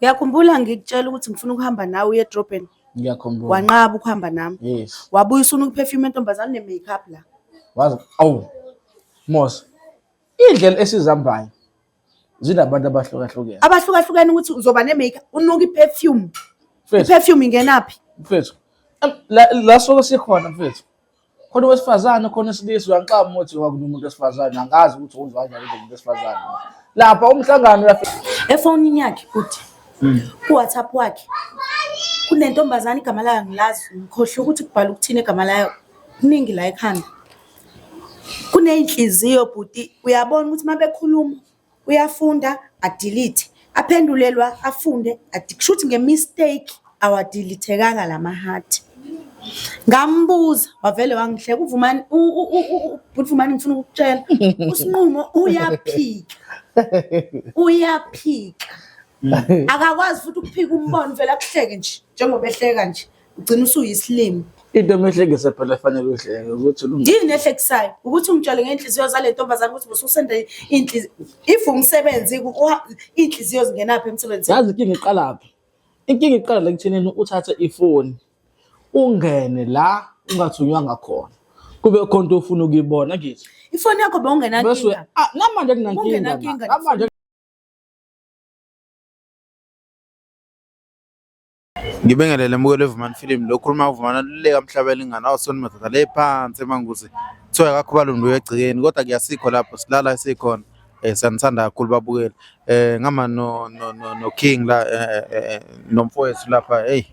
Uyakhumbula ngikutshela ukuthi ngifuna ukuhamba nawe uye edrobheni? Ngiyakhumbula. Wanqaba ukuhamba nami. Yes. Wabuya usuna ukuperfume entombazane ne-makeup la. Wazi awu Mos. Indlela esizambayo zinabantu abahlukahlukene. Abahlukahlukene ukuthi uzoba ne-makeup, unuka i-perfume. Mfethu, I-perfume ingenaphi? mfethu. La la soke sikhona mfethu. Khona owesifazane khona esilisa uyangiqama ukuthi wakunomuntu wesifazane angazi ukuthi uzwa kanjani umuntu wesifazane. Lapha umhlangano uyafika. Efonini yakhe bhuti. Ku-WhatsApp wakhe. Kunentombazane igama layo angilazi, ngikhohlwe ukuthi kubhala ukuthini igama layo. Kuningi la ekhanda. Kuney'nhliziyo bhuti, uyabona ukuthi uma bekhuluma uyafunda adelete, aphendulelwa afunde kusho ukuthi nge-mistake awadelete-kanga la ma-heart. Ngambuza wavele wangihleka uVumani, bhuti Vumani ngifuna ukukutshela, uSinqumo uyaphika, uyaphika. Akakwazi futhi ukuphika umbono vele akuhleke nje njengoba ehleka nje. Ugcina usuyisilima. Into emehlekisa phela efanele uyihleke ukuthi ulungile. Yini ehlekisayo? Ukuthi ungitshele ngey'nhliziyo zale ntombazane ukuthi ubususenda iy'nhliziyo. If umsebenzi iy'nhliziyo zingenaphi emsebenzini? Yazi inkinga iqalaphi? Inkinga iqala la ekuthenini uthathe ifoni ungene la ungathunywanga khona. Kube khona into ofuna ukuyibona ngithi. Ifoni yakho Bese bewungenankinga. ah namanje kunankinga. Ubungenankinga Namanje Ngibingelele mbukeli weVumani Film lo khuluma uVumani aluleka mhlaba elingana awusoni madoda le phansi emanguzi kuthiwa akakho balundu egcekeni kodwa kuyasikho lapho silala esikhona siyanithanda kakhulu babukeli ngama no no no, no King la nomfowethu lapha hey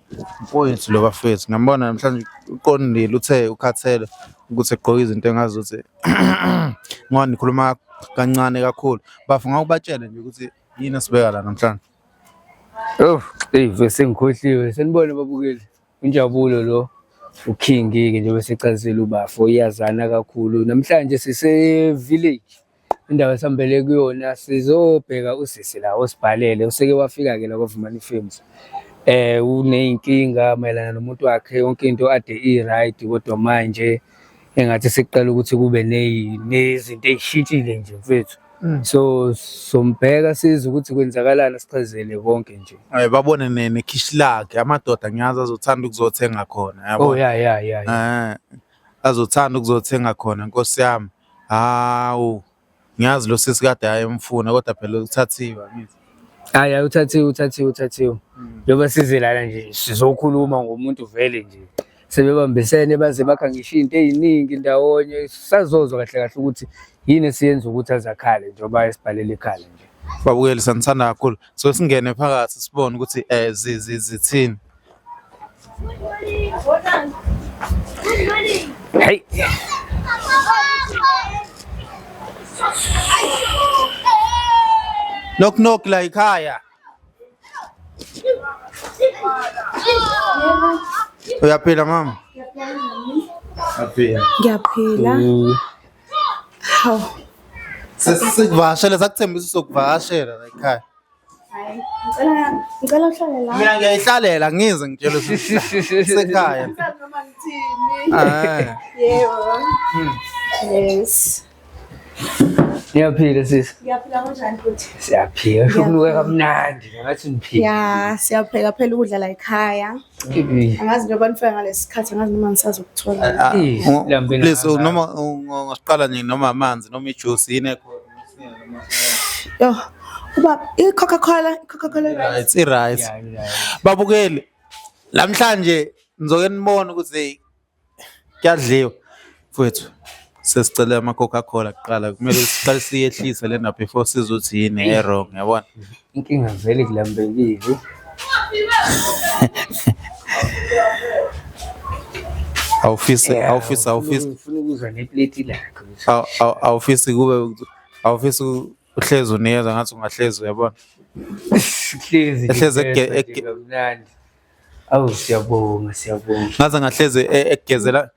mfowethu lo bafowethu ngiyambona namhlanje uqondile uthe ukhathele ukuthi egqoke izinto engazi ukuthi ngoba nikhuluma kancane kakhulu bafo ngawubatshele nje ukuthi yini esibeka la namhlanje. Oh, eyi vese sengikhohliwe. Sanibona babukeli. Injabulo lo uKing-ke njengoba secazile ubafo iyazana kakhulu. Namhlanje sise village. Indawo esihambele kuyona sizobheka usisi la osibhalele useke wafika-ke la kwaVumani Films. Uney'nkinga mayelana nomuntu wakhe yonke into ade i-right kodwa manje engathi sekuqala ukuthi kube nezinto ey'shintshile nje mfethu. So sombheka sizwe ukuthi kwenzakalani sichazele konke nje. Babone nekhishi lakhe amadoda ngiyazi azothanda ukuzothenga khona yabo. Oh yeah yeah yeah. yeah. Azothanda ukuzothenga khona Nkosi yami. Hawu ngiyazi lo sisi kade ayemfuna kodwa phela uthathiwe angithi. Hayi uthathiwe uthathiwe uthathiwe. Njengoba size lana nje sizokhuluma ngomuntu vele nje. Sebebambisene baze bakha ngisho into eziningi ndawonye sazozwa kahle kahle ukuthi yini esiyenza ukuthi azakhale njengoba esibhalele ikhala nje. Babukeli sanithanda kakhulu. So singene phakathi sibone ukuthi zithini. Hey. Knock knock la ekhaya. Uyaphila mama? Uyaphila. Ngiyaphila. Hawu. Sesikuvakashela sakuthembisa usokuvakashela la ekhaya. Hayi, ngicela uhlale la. Mina ngiyayihlalela ngize ngitshele sekhaya. Noma ngithini? Ah. Yebo. Yes. Niyaphila sisi. Ngiyaphila kunjani futhi? Siyaphila. Sho kunuka kamnandi ngathi niphila. Ya, siyapheka phela ukudla la ekhaya. Angazi njengoba nifika ngalesi sikhathi angazi noma ngisazokuthola. Please noma ungasiqala nje noma amanzi noma ijuice yini ekhona. Yo, ubaba i-Coca-Cola, i-Coca-Cola right. It's i-right. Babukeli namhlanje nizoke nibone ukuthi kuyadliwa mfowethu. Sesicela ama Coca-Cola kuqala kumele siqale siyehlise lena before sizothi yini e-wrong yabona. Inkinga vele kulambekile. Awufisi awufisi awufisi Ufuna ukuzwa neplate lakho. awufisi kube awufisi uhlezi unikeza ngathi ungahlezi uyabona. Hlezi Ehlezi kamnandi. Awu siyabonga siyabonga. Ngaze ngahlezi ekugezela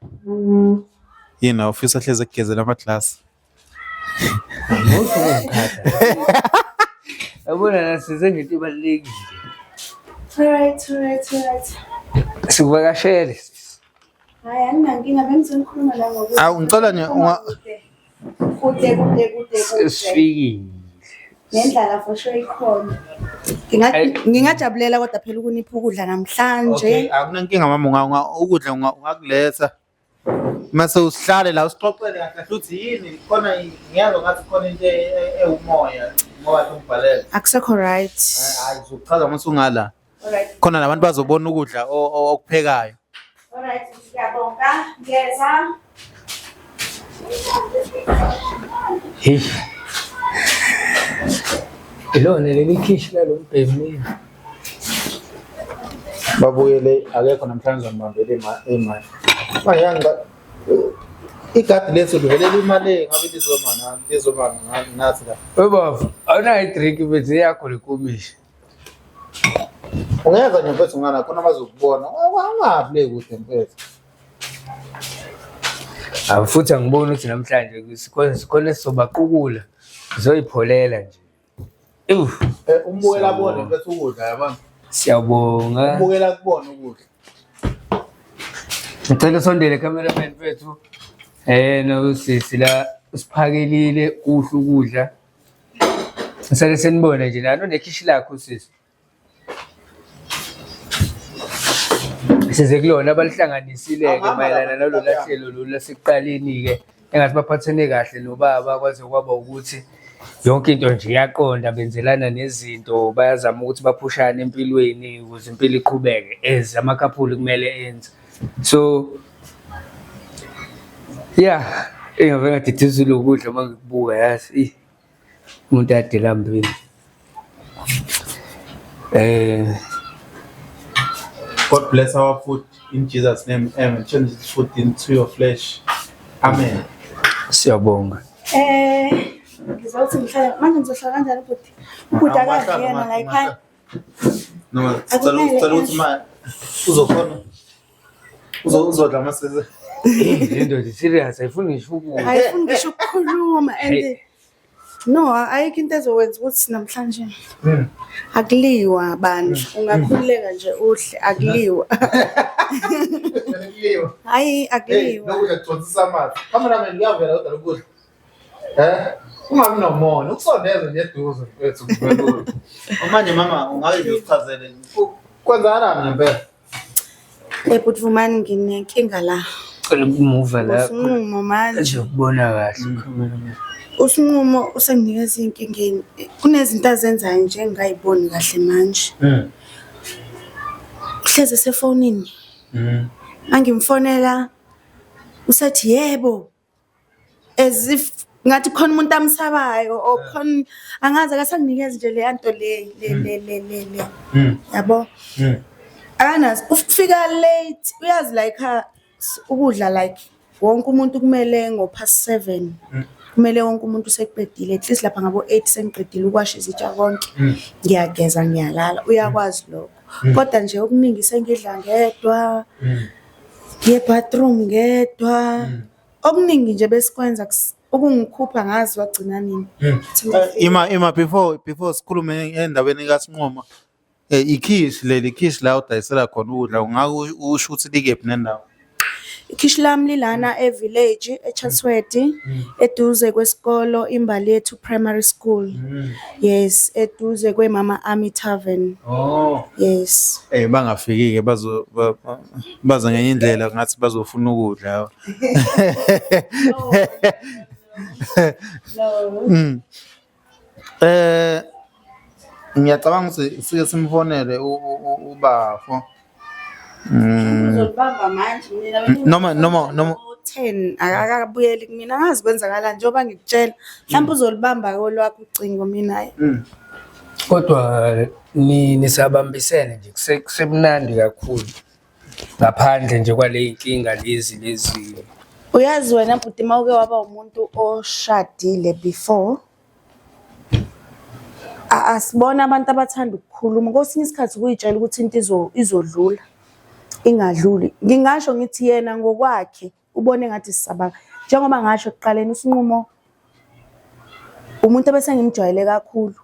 yini awufisa hlezi ekugezela amaglasi. Yabona la size ngento ebalulekile. Alright, alright, alright. Sikuvakashele sisi. Hayi anginankinga bengizonikhuluma la ngokuthi. Awu ngicela nje unga Kude kude kude kude. Sesifikile. Nendlala for sure ikhona. Ngingajabulela kodwa phela ukunipha ukudla namhlanje. Okay, akunankinga mama, ukudla ungakuletha. Mase usihlale la usixoxele kahle kahle ukuthi yini khona, ngiyazwa ngathi khona into ewumoya ngoba ungibhalele. Akusekho right. Hayi, uzochaza uma usungala. Khona nabantu bazobona ukudla okuphekayo. Alright, ngiyabonga. Ngiyeza. Hey. Ilona leli khishi lalo mbhemi. Babuyele, akekho namhlanje ngibambele imali. Manje igadi lethu livelela imali, ngabe lizoma nani, lizoma nathi la. Webafo, awunayo i-drink mfethu, yakho le komishi. Ungeza nje mfethu ngana khona bazokubona. Ungabi le kude mfethu. Awu, futhi angiboni ukuthi namhlanje sikhona sizobaqukula. Sizoyipholela nje. Ewu, Umbukela abone mfethu ukudla, yabona. Siyabonga. Umbukela kubona ukudla. Ngicela usondele, cameraman mfethu. No sisi la usiphakelile kuhle ukudla. Sisale senibona nje nani unekhishi lakho usisi. Size kulona abalihlanganisile-ke mayelana nalolu hlelo lolu lasekuqaleni-ke, engathi baphathene kahle nobaba kwaze kwaba ukuthi yonke into nje iyaqonda, benzelana nezinto, bayazama ukuthi baphushane empilweni ukuze impilo iqhubeke as amakhaphuli kumele enze. So yeah, engave ngadidizile ukudla uma ngikubuka, yazi umuntu ade lambile. God bless our food in Jesus' name. Amen. Change this food into your flesh. Amen. Siyabonga. Ngizothi ngihlala manje, ngizohlala kanjani bhuti? Ubhuti akadli yena la ekhaya. No, sicela ukuthi ma uzokhona uzodla masese. Le ndoda serious, ayifuni ngisho ukudla. Ayifuni ngisho ukukhuluma and no, ayikho into ezokwenza ukuthi namhlanje akuliwa bantu. Ungakhululeka nje udle, akuliwa. Hayi, Hey, akuliwa. lokudla kugcwalisa amathe. Cameraman, kuyavela kodwa lokudla. Ungabi nomona, ukusondeza nje eduze mfethu kubelula. Manje mama, ungake nje usichazele kwenzakalani ngempela? Bhuti Vumani, nginenkinga la. Cela ukumuva la. USinqumo manje. Nje ukubona kahle, cameraman. USinqumo usenginikeza iy'nkingeni. Kunezinto azenzayo nje engingayiboni kahle manje. Uhlezi esefonini. Mangimfonela usethi yebo. As if ngathi khona umuntu amsabayo or khona, angazi, akasanginikezi nje leya nto le le le le le le. Yabo? Akanazi, ufika late, uyazi, like ukudla, like wonke umuntu kumele ngo past 7 kumele wonke umuntu sekuqedile, at least lapha ngabo 8 sengiqedile ukwasha izitsha konke, ngiyageza, ngiyalala, uyakwazi lokho. Kodwa nje okuningi sengidla ngedwa, ngiye bathroom ngedwa, okuningi nje besikwenza ukungikhupha ngazi wagcina nini. Ima before sikhulume endabeni kaSinqumo. Ikhishi leli khishi la udayisela khona ukudla, ungake usho ukuthi likephi nendawo? Ikhishi lami lilana e-village eChatsworth, eduze kwesikolo Imbali Yethu Primary School. Yes, eduze kweMama Army Tavern. Oh. Yes. Bangafiki ke, bazo baza ngenye indlela ngathi bazofuna ukudla. No. Ngiyacabanga ukuthi sike simfonele ubafo. Uzolibamba manje mina. Noma 10 akakabuyeli kumina, angazi kwenzakalani njengoba ngikutshela. Mhlawumbe uzolibamba kolwakho ucingo, mina hayi. Kodwa ni nisabambisene nje, kusemnandi kakhulu ngaphandle nje kwale inkinga lezi. Uyazi wena bhuti, mawuke waba umuntu oshadile before, asibona abantu abathanda ukukhuluma. Kwesinye isikhathi kuyitshela ukuthi into izodlula, ingadluli. Ngingasho ngithi yena ngokwakhe ubone ngathi sisabanga. Njengoba ngasho ekuqaleni, uSinqumo umuntu ebese ngimjwayele kakhulu.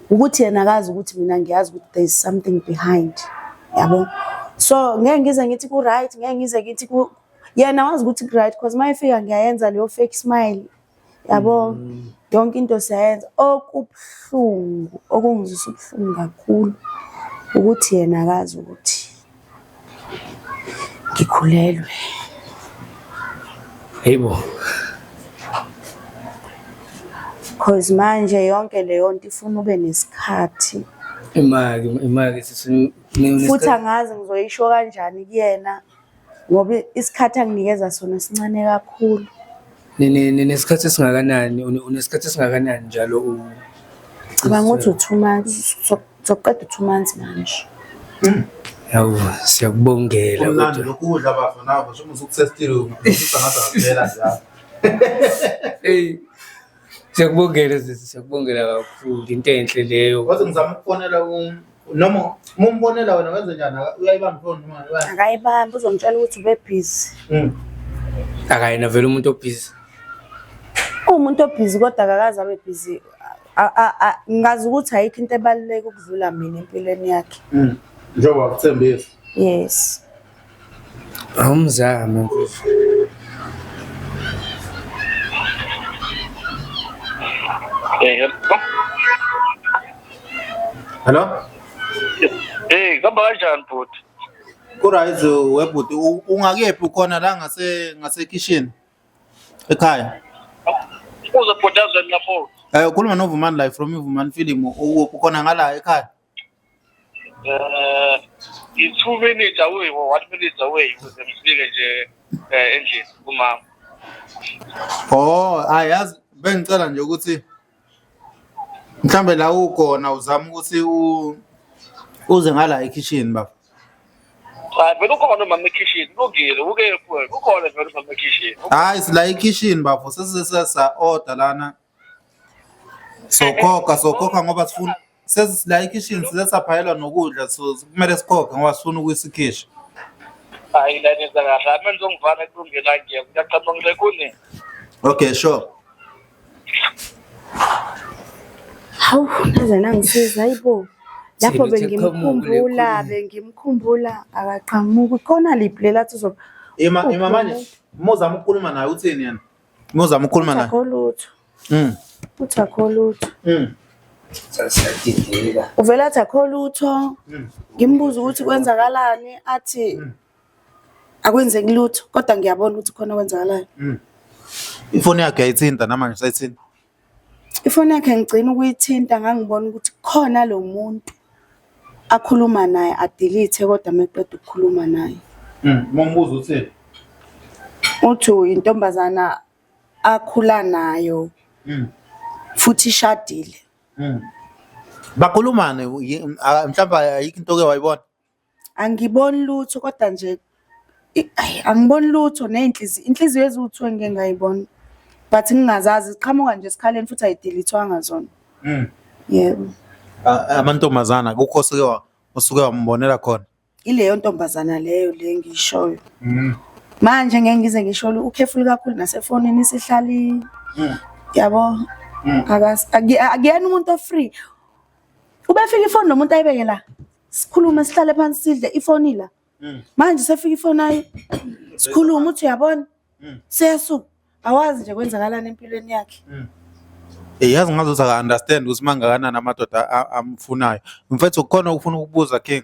Ukuthi yena akazi ukuthi mina ngiyazi ukuthi there is something behind. Yabo. So ngeke ngize ngithi ku right, ngeke ngize ngithi ku yena wazi ukuthi ku right, because mayefika ngiyayenza leyo fake smile. Yabo. Yonke into siyayenza. Okubuhlungu, okungizwisa ubuhlungu kakhulu ukuthi yena akazi ukuthi ngikhulelwe. Hayibo. Cause manje yonke leyo nto ifuna ube nesikhathi. Imali, imali sisi. Futhi angazi ngizoyisho kanjani kuyena ngoba isikhathi anginikeza sona sincane kakhulu. Ninesikhathi esingakanani, unesikhathi esingakanani njalo u Cabanga ukuthi u-2 months, soqeda u-2 months manje. Yawu, siyakubongela Kumnandi kodwa. lokhu kudla bafo nabo njengoba usukusestile usisa ngathi akuvela njalo. Ey. Siyakubongela sisi, siyakubongela kakhulu. Into enhle leyo. Waze ngizama ukufonela noma uma umbonela wena wenze njani uyayibamba ifoni noma uyayibamba? Akayibambi uzongitshela ukuthi ube busy. Akayena vele umuntu obhizi. Uwumuntu obhizi kodwa akakaze abe busy. Ngazi ukuthi ayikho into ebaluleke ukudlula mina empilweni yakhe. Njengoba wakuthembisa. Yes. Awumzame mfethu. Hey, hello. Hello? Hey, kuhamba kanjani bhuti? Ku-right webhuti ungakephi ukhona la ngase ngasekhishini ekhaya. Uze bhuti azweni lapho. Eh ukhuluma noVumani la from iVumani Film ukhona ngala ekhaya. I-2 minutes away or 1 minute away ukuze ngifike nje endlini kumama. Oh, ayazi bengicela nje ukuthi mhlambe la ukhona uzama ukuthi uze ngala ekhishini baba. Cha, vele ukhona umama ekhishini, kulungile, ukephi wena? Ukhona vele umama ekhishini. Hayi sila ekhishini bafo sesisesa order lana. Sokhokha sokhokha ngoba sifuna sesila ekhishini size saphayelwa nokudla so kumele sikhokhe ngoba sifuna ukuyisikhisha. Hayi la nenza kahle, ame nizongivana kulungile la ngiya. Ngiyacabanga ngile kuni. Okay, sure. Hawu, naze nangisiza hayibo. Lapho Thina uthe qhamuka le bengimkhumbula, khona. bengimkhumbula akaqhamuki. Khona liphi lela athi uzoba Ima ima manje uma uzama ukukhuluma naye uthini yena? Uma uzama ukukhuluma uthi naye. akho lutho. Uthi akho lutho. Sasiyadideka. Uvela athi akho lutho. Ngimbuza ukuthi kwenzakalani athi akwenzeki lutho kodwa ngiyabona ukuthi khona okwenzakalayo. Ifoni yakhe uyayithinta namanje usayithinta. Ifoni yakhe ngigcina ukuyithinta ngangibona ukuthi khona lo muntu akhuluma naye adelete kodwa meqeda ukukhuluma naye. Uma umbuza uthini? Uthi intombazana akhula nayo futhi ishadile. Bakhulumane mhlawumbe ayikho into oke wayibona. Angiboni lutho kodwa nje ayi, angiboni lutho ney'nhliziyo inhliziyo eziwu-two engike ngayibona but ngingazazi ziqhamuka nje esikhaleni futhi ayidelithwanga zona. Yebo. Amantombazana akukho osuke osuke wambonela khona. Ileyo ntombazana leyo le engiyishoyo. Manje ngeke ngize ngisho ukhefulu kakhulu nasefonini isihlali. Yabo. Akuyena umuntu o-free. Ubefika ifoni nomuntu ayibeke la. Sikhulume sihlale phansi sidle ifoni la. Manje sefika ifoni ayi. Sikhulume uthi uyabona. Seyasuka. Awazi nje kwenzakalani empilweni yakhe. Yazi ngazuthi aka-understand ukuthi mangakanani amadoda amfunayo. Mfethu kukhona okufuna ukubuza King.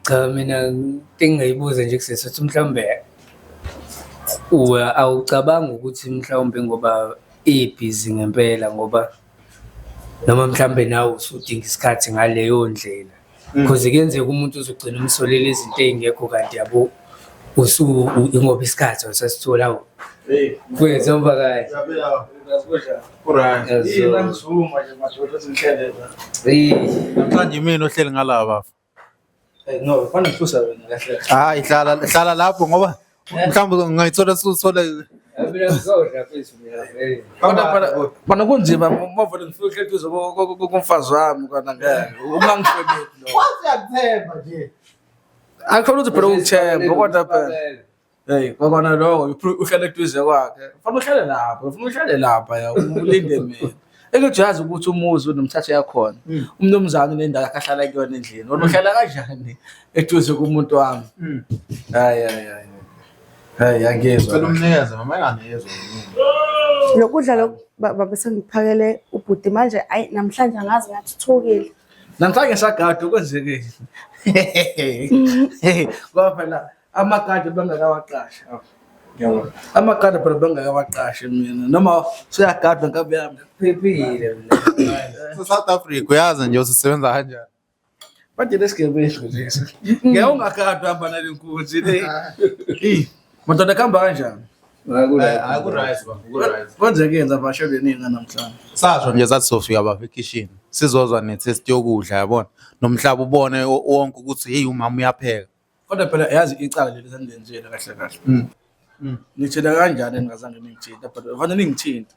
Cha mina into engingayibuza nje kusisi ukuthi mhlawumbe awucabangi ukuthi mhlawumbe ngoba ibhizi ngempela ngoba noma mhlawumbe nawe usudinga isikhathi ngaleyo ndlela. Because kuyenzeka umuntu uzogcina umsolele izinto ey'ngekho kanti yabo ingoba isikhathi awusasithola awu. Mfethu hamba kahle. Eyi. Namhlanje imina ohleli ngala bafo. No, fanele ngisusa wena kahle. Hayi hlala hlala lapho ngoba mhlawumbe ungayithola usuthola Mina ngizodla mfethu mina vele. Kodwa phela bana kunzima mavele ngifike uhleli duze komfazi wami kona ngeke. Ungangihloniphi lo. Siyakuthemba nje. Akukhona ukuthi phela ukuthemba kodwa phela hey kwakona lokho uhlale eduze kwakhe. Fanele uhlale lapha, ufuna uhlale lapha ya ulinde mina. Ekuthi uyazi ukuthi umuzi unomthatho yakhona. Umnumzane unendawo yakhe ahlala kuyona endlini. Wena uhlala kanjani eduze kumuntu wami? Hayi hayi hayi. Hey, angizwa. Cela umnikeze mama enganezwa. Lokudla lokhu baba sengiphakele ubhuti manje, ayi namhlanje angazi ngathi uthukile. Namhlanje sagada kwenzekile. Ngoba phela amagadi bengakawaqashi. Ngiyabona. Amagadi phela bengakawaqashi mina. Noma suyagadwa nkabi yami. Phephile mina. South Africa uyazi nje usisebenza kanjani. Manje lesigebengu lesi. Ngeke ungagadwa hamba nale nkunzi le. Eh, madoda kuhamba kanjani? Hayi ku-right baba, ku-right. Kwenzekeni zavashelwe nini namhlanje? Sasho nje sathi sofika baba ekhishini. Sizozwa ne-taste yokudla yabona. Nomhlaba ubone wonke ukuthi hey umama uyapheka. Kodwa phela yazi icala leli senilenzile kahle kahle. Nithela kanjani ningazange ningithinte but fanele ningithinte.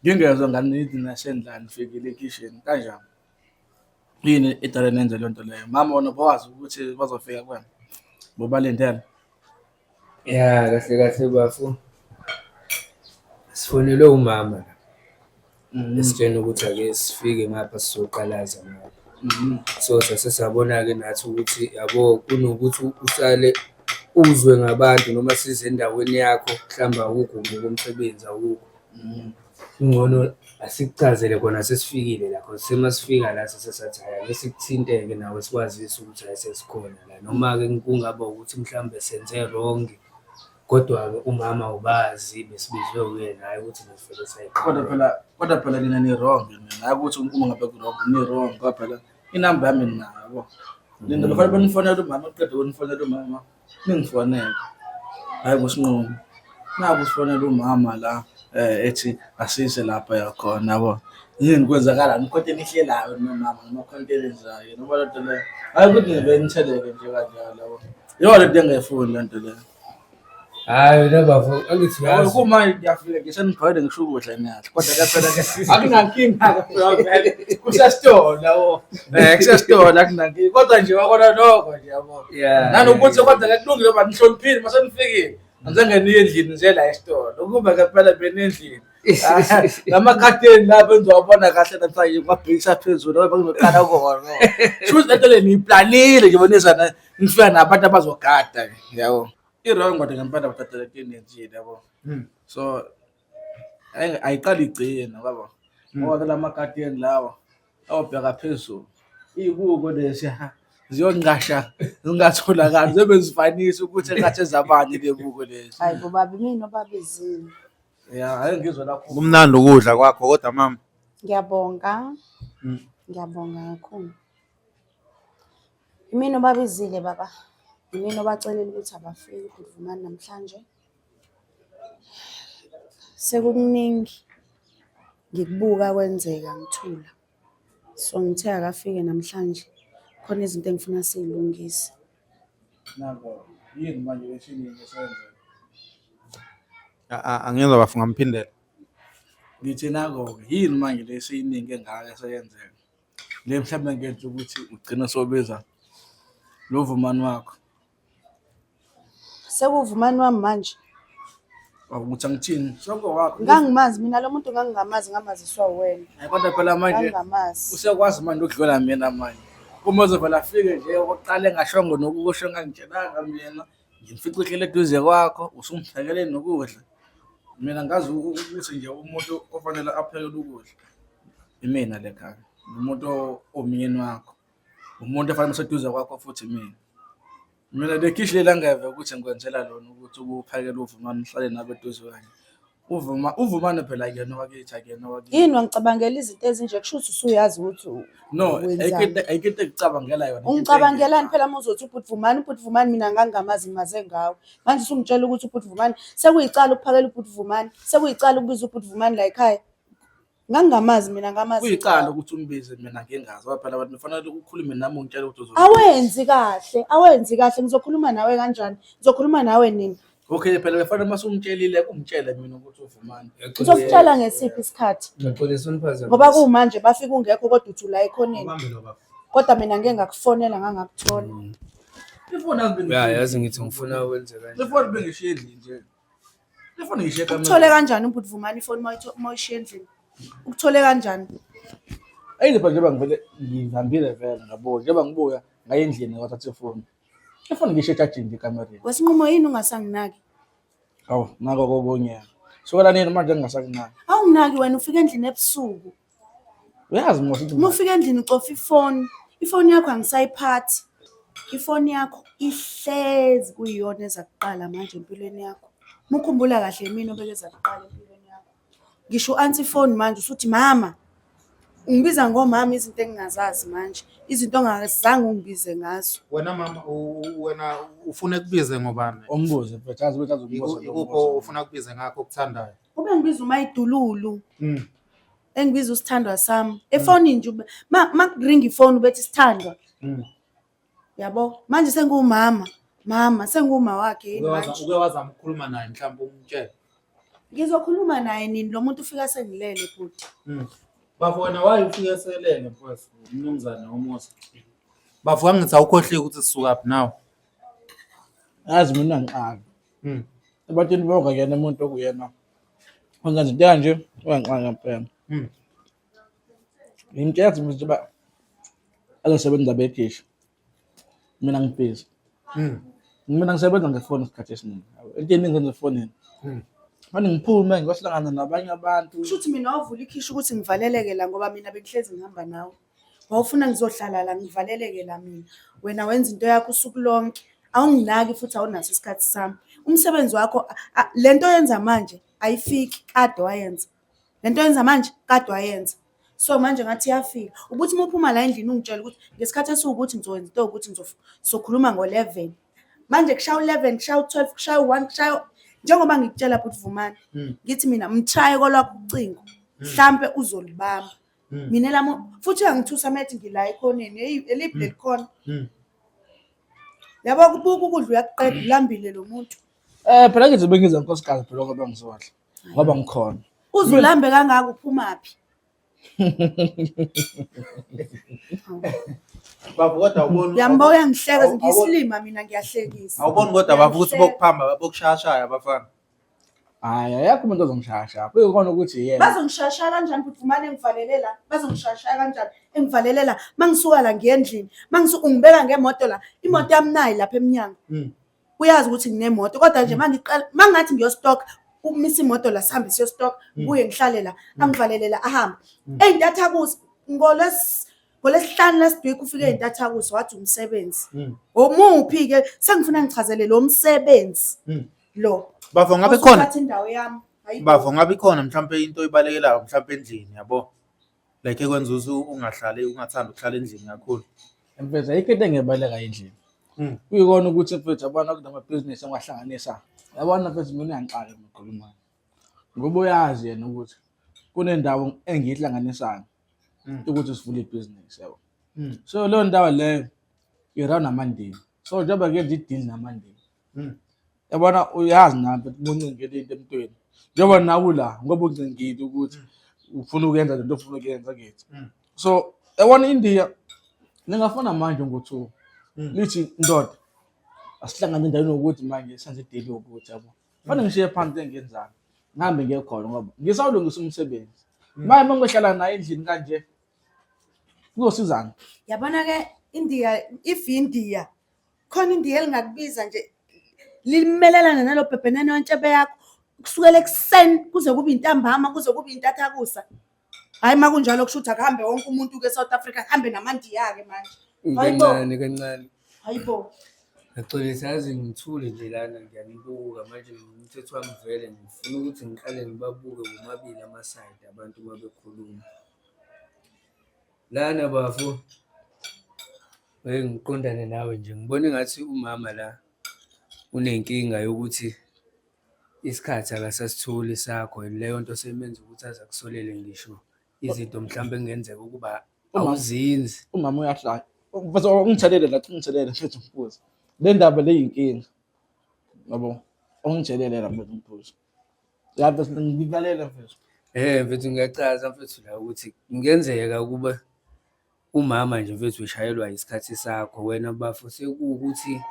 Ngingezwa ngani nithi nasendlani nifikile ekhishini kanjani? Yini edala nenze leyo nto leyo? Mama wona bawazi ukuthi bazofika kuwena. Bobalindele. Ya kahle kahle bafo. Sifonelwe umama la. Esitshena ukuthi ake sifike ngapha sizoqalaza ngapha. So sase sabona-ke nathi ukuthi yabo kunokuthi usale uzwe ngabantu noma size endaweni yakho mhlawumbe awukho ngokomsebenzi awukho. Kungcono asikuchazele khona sesifikile la cause semasifika la sese sathi hhayi ake sikuthinte-ke nawe sikwazise ukuthi hhayi sesikhona la. Noma-ke kungaba ukuthi mhlawumbe senze wrong, kodwa-ke umama ubazi besibizwe uyena hhayi ukuthi nesivele Kodwa phela nina ni wrong nina. Hayi ukuthi uma ngabe ku wrong ni wrong ngoba phela inamba yami ninayo yabo. Nina bafanele benifonele umama, qeda ukunifonela umama ningifonele. Hayi kusinqumo. Naku sifonela umama la ethi asize lapha yakhona yabo. Yini kwenzakalani? Khonto enihlelayo nomama noma khonto enenzayo noma lento leyo. Hayi ukuthi nivele nitheleke nje kanjalo yabo. Yiyo lento engayifuni lento leyo. Hhayi wena bafo, angithi Yabo uyazi. kumanje ngiyafika nje sengiphakele ngisho ukudla niyadla. Kodwa ke phela ke akunankinga ke phela vele. Kusesitolo yabo. Kusesitolo akunankinga. Kodwa nje wakona lokho nje yabo. Nanokuthi kodwa ke kulungile ngoba nihloniphile mase nifikile. Angizange niye endlini nje la esitolo. Ukuba ke phela benendlini. Lamakhatheni lapho engizowabona kahle namhlanje ngwabhekisa phezulu ngoba ngizoqala kona. Shuthi lento le niyiplanile nje bonizana nifika nabantu abazogada yabo. I-wrong kodwa ngempela bathatha lento enenzile yabo. So ayiqali igcina baba. Ngoba la makateni lawa awubheka phezulu. Iy'buko lezi ziyonqasha zingatholakali zibe zifanisa ukuthi engathi ezabanye lebuko lezi. Hayi bo baba, imina obabizile. Ya, ake ngizwe lakho. Kumnandi ukudla kwakho kodwa mama. Ngiyabonga. Ngiyabonga kakhulu. Imina obabizile baba. Imina obacelile ukuthi abafike uVumani namhlanje. Sekukuningi ngikubuka kwenzeka ngithula. So ngithe akafike namhlanje. Khona izinto engifuna siy'lungise. Nako, yini manje lesiningi esenzeka? Angizwa bafo ngamphindela. Ngithi nako-ke, yini manje lesiningi engaka eseyenzeka? Le mhlawumbe ngenza ukuthi ugcine sobiza lo Vumani wakho. SekuVumani wami manje. Ukuthi angithini, soko wakho. Ngangimazi mina lo muntu, ngangingamazi, ngamaziswa uwena. Hayi kodwa phela manje Ngangingamazi. usiyakwazi manje ukudlula mina manje. Uma uzovela afike nje okokuqala engashongo nokusho engangitshelanga mina, ngimfice uhleli eduze kwakho, usumphekele nokudla. Mina ngazi ukuthi nje umuntu ofanele aphekele ukudla imina le khaya. Umuntu owumyeni wakho. Umuntu ofanele useduze kwakho futhi imina. Mina le khishi leli angeve ukuthi ngikwenzela lona ukuthi ubuphakele uVumani uhlale nabe eduze kanye. UVumani phela akuyena owakithi, akuyena owakithi. Yini wangicabangela izinto ezinje kusho ukuthi usuyazi ukuthi No, wenzani. ayikho into ekucabangela yona. Ungicabangelani phela uma uzothi ubhuti Vumani, ubhuti Vumani mina ngangingamazi ngimaze ngawe. Manje usungitshela ukuthi ubhuti Vumani sekuyicala ukuphakela ubhuti Vumani, sekuyicala ukubiza ubhuti Vumani la ekhaya. Ngangingamazi mina ngamazi. Kuyicala ukuthi umbize mina ngingazi ngoba phela abantu kufanele ukhulume nami ungitshele ukuthi uzobiza. Awenzi kahle, awenzi kahle. Ngizokhuluma nawe kanjani? Ngizokhuluma nawe nini? Okay phela befana uma usumtshelile ungitshele mina ukuthi uVumani. Ngizokutshela ngesiphi isikhathi? Ngiyaxolisa uniphazamisa. Ngoba kumanje bafika ungekho kodwa uthi ula ekhoneni. Kodwa mina ngeke ngakufonela ngangakuthola. Ifoni azibe Ya yazi ngithi ngifuna wenze kanje. Ifoni bengishiye endlini nje. Ifoni ngishiye ekamereni. Ukuthole kanjani ubhuti Vumani ifoni uma uyishiya endlini? Ukuthole kanjani? Ayi phela njengoba ngivele ngihambile vele ngabuya njengoba ngibuya ngaye endlini ngathatha ifoni. Ifoni ngishiye echajini nje ekamereni. Wesinqumo yini ungasanginaki? Awu, nako kokunye. Sukela nini manje ngingasakunaki? Awunginaki wena ufika endlini ebusuku. Uyazi mos ukuthi Uma ufika endlini ucofa ifoni. Ifoni yakho angisayiphathi. Ifoni yakho ihlezi kuyiyona eza kuqala manje empilweni yakho. Uma ukhumbula kahle yimina obekeza kuqala empilweni yakho. Ngisho u-ansa ifoni manje usuthi mama. Ungibiza ngomama izinto engingazazi manje, izinto ongazange ungibize ngazo. Wena mama wena ufuna kubize ngobani? Umbuze mfethu, azi ukuthi azokubuza. Ikuphi ofuna kubize ngakho okuthandayo? Ube ngibiza umayidululu. Engibiza usithandwa sami. Efonini nje ma kuringa ifoni ubethi sithandwa. Yabo? Manje sengiwumama. Mama, sengiwuma wakhe yini manje? Uke wazama ukukhuluma naye mhlawumbe umtshele. Ngizokhuluma naye nini lo muntu ufika sengilele bhuti. Bafo wena waye ufike selele mfowethu, mnumzane womusa. Bafo angithi awukhohliwe ukuthi sisukaphi nawe. Yazi mina ngixaka. Ebantwini bonke akuyena umuntu okuyena. Ongenza into kanje uyangixaka ngempela. Ngimtshela ukuthi nje uba azosebenza bekhishi. Mina ngibhizi. Mina ngisebenza ngefoni isikhathi esiningi. Into eningi ngenza efonini. Manje ngiphume ngiyohlangana nabanye abantu. Kusho ukuthi mina wavula ikhishi ukuthi ngivaleleke la ngoba mina bengihlezi ngihamba nawe. Wawufuna ngizohlala la ngivaleleke la mina. Wena wenza into yakho usuku lonke. Awunginaki futhi awunaso isikhathi sami. Umsebenzi wakho le nto oyenza manje ayifiki kade wayenza. Le nto oyenza manje kade wayenza. So manje ngathi iyafika. Ubuthi uma uphuma la endlini ungitshele ukuthi ngesikhathi esiwukuthi ngizokwenza into ewukuthi sokhuluma ngo-11. Manje kushaya u-11, kushaya u-12, kushaya u-1, kushaya njengoba ngikutshela bhuti Vumani. Ngithi mina mshaye kolwakho ucingo. Mhlampe uzolibamba. Mina elami futhi uyangithusa uma ethi ngila ekhoneni. Hey, eliphi leli khona? Yabo kubuka ukudla uyakuqeda ulambile lo muntu. Phela ngithi bengiza nkosikazi phela ngoba ngizodla. Ngoba ngikhona. Uze ulambe kangaka uphumaphi? Baba kodwa awuboni. Uyambo uyangihleka ngiyisilima mina ngiyahlekisa. Awuboni kodwa baba ukuthi bokuphamba bokushayashaya abafana. Hayi ayakho umuntu ozongishayashaya. Kuyikona ukuthi yena. Bazongishayashaya kanjani futhi umane engivalele la? Bazongishayashaya kanjani? Engivalele la. Mangisuka la ngiye endlini. Mangisuka ungibeka ngemoto la. Imoto yami nayi lapha emnyango. Uyazi ukuthi nginemoto kodwa nje mangiqala mangathi ngiyostock ukumisa imoto la sihambe siyostock kuye ngihlale la angivalele la ahambe. Eyintathakusa ngolesihlanu last week ufike eyintathakusa wathi umsebenzi. Omuphi ke sengifuna ngichazele lo msebenzi lo. Bafo ngabe khona Osuthatha indawo yami. Hayi bo. Bafo ngabe ikhona mhlawumbe into oyibalekelayo mhlawumbe endlini yabo. Like ekwenza ukuthi ungahlali ungathandi ukuhlala endlini kakhulu. Mfethu ayikho into engebaleka endlini. Kuyikona ukuthi mfethu yabona kunamabhizinisi engwahlanganisa. Yabona mfethu mina uyangixaka ngikhulumayo. Ngoba uyazi yena ukuthi kunendawo engiyihlanganisayo ukuthi sivule ibhizinisi yabo. So leyo ndawo leyo i-round namandiya. So njengoba ngenza i-deal namandiya. Yabona uyazi nami ukuthi uncengile into emntwini. Njengoba nawe ula ngoba uncengile ukuthi ufuna ukuyenza lento ofuna ukuyenza kithi. So yabona iNdiya lingafana manje ngo-2. Lithi ndoda asihlangane endaweni yokuthi manje senze i-deal yokuthi yabo. Fanele ngishiye phansi engenzani. Ngihambe ngiye khona ngoba ngisawulungisa umsebenzi. Manje uma ngihlala naye endlini kanje kuzosizana. Yabona ke India if India khona indiya elingakubiza nje limelelana nalo bhebhenene wentshebe yakho kusukela ekuseni kuze kube intambama kuze kube intathakusa. Hayi uma kunjalo kusho ukuthi akuhambe wonke umuntu ke South Africa kuhambe namandiya-ke manje. Hayibo. Kancane kancane. Hayibo. Ngiyaxolisa yazi ngithule nje lana ngiyanibuka manje umthetho wami vele ngifuna ukuthi ngiqale ngibabuke womabili amasayidi abantu uma bekhuluma. Lana bafo ngeke ngiqondane nawe nje ngibona engathi umama la unenkinga yokuthi isikhathi akasasitholi sakho and leyo nto seyimenza ukuthi aze akusolele ngisho izinto mhlawumbe ekungenzeka ukuba awuzenzi. Umama uyahlanya. Mfethu ungithelele la, ungithelele mfethu mbuzo. Le ndaba le yinkinga. Yabo, ungithelele la mfethu mbuzo. Ya mfethu ngikulalele mfethu. Mfethu ngiyachaza mfethu la ukuthi kungenzeka ukuba umama nje mfethu ushayelwa isikhathi sakho wena bafo sekuwukuthi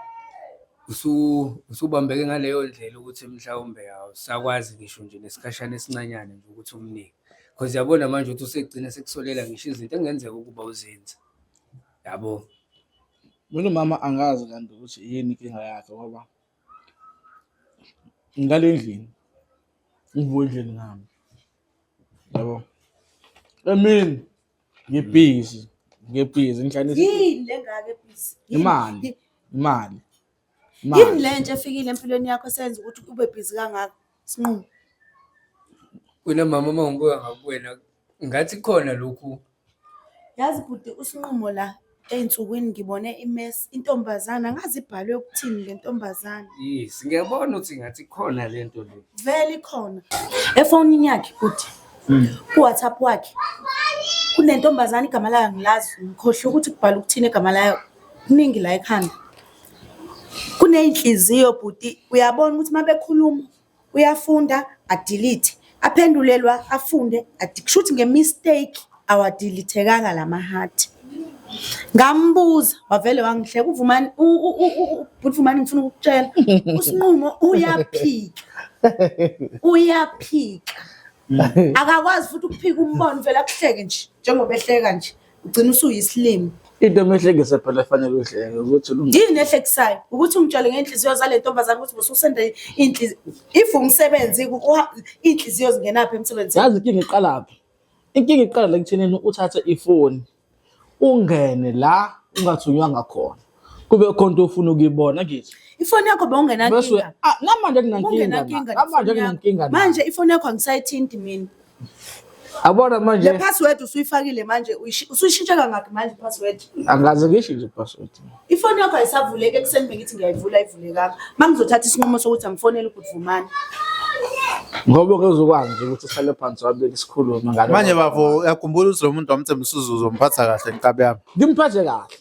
usubambeke ngaleyo ndlela ukuthi mhlawumbe awusakwazi ngisho nje nesikhashana esincanyana nje ukuthi umnike. Cause yabona manje ukuthi usegcina sekusolela ngisho izinto ekungenzeka ukuba uzenze, yabo. Mina umama angazi kanti ukuthi yini inkinga yakhe ngoba Ngale endlini. Ngivuke endlini ngami. Yabo. Emini ngibhizi, ngibhizi ngihlanganisa Yini le ngaka ebhizi? Imali. Imali. Yini le ntsha efikile empilweni yakho esenza ukuthi ube bhizi kangaka? Sinqumo. Wena mama uma ngibuka ngakuwena ngathi khona lokhu. Yazi bhuti uSinqumo la ey'nsukwini ngibone imesi intombazane angazi ibhalwe ukuthini le ntombazane. Yes, ngiyabona ukuthi ngathi khona le nto le. Vele ikhona. Efonini yakhe bhuti ku-WhatsApp wakhe kunentombazane igama layo angilazi ngikhohlwe ukuthi kubhalwe ukuthini igama layo kuningi la ekhanda. Kuney'nhliziyo bhuti uyabona ukuthi uma bekhuluma uyafunda adelete aphendulelwa afunde kushuthi nge-mistake awadilithekanga la ma-heart. Ngambuza wavele wangihleka uVumani bhuti Vumani ngifuna ukukutshela uSinqumo uyaphika uyaphika akakwazi futhi ukuphika umbono vele akuhleke nje njengoba ehleka nje ugcina usuyisilima. Into emehlekisa phela fanele uhleke ukuthi Yini ehlekisayo ukuthi ungitshele ngey'nhliziyo zale ntombazane ukuthi ubususenda iy'nhliziyo if umsebenzi iy'nhliziyo zingenaphi emsebenzini. Yazi inkinga iqalaphi? Inkinga iqala la ekuthenini uthathe ifoni ungene la ungathunywanga khona. Kube khona into ofuna ukuyibona ngithi. Ifoni yakho bewungenankinga. Ah, namanje kunankinga. Namanje kunankinga. Manje ifoni yakho angisayithinti mina. Abona manje. Le password usuyifakile manje usuyishintshe kangaki manje password? Angaze ngishintshe password. Ifoni yakho ayisavuleki ekuseni bengithi ngiyayivula ayivulekanga. Mangizothatha isinqumo sokuthi angifonele uGudvumani. Ngoba kuzokwazi nje ukuthi sihlale phansi wabili sikhulume ngalo. Manje bafo uyakhumbula ukuthi lo muntu wamthembisa uzomphatha kahle nkabi yami. Ngimphathe kahle.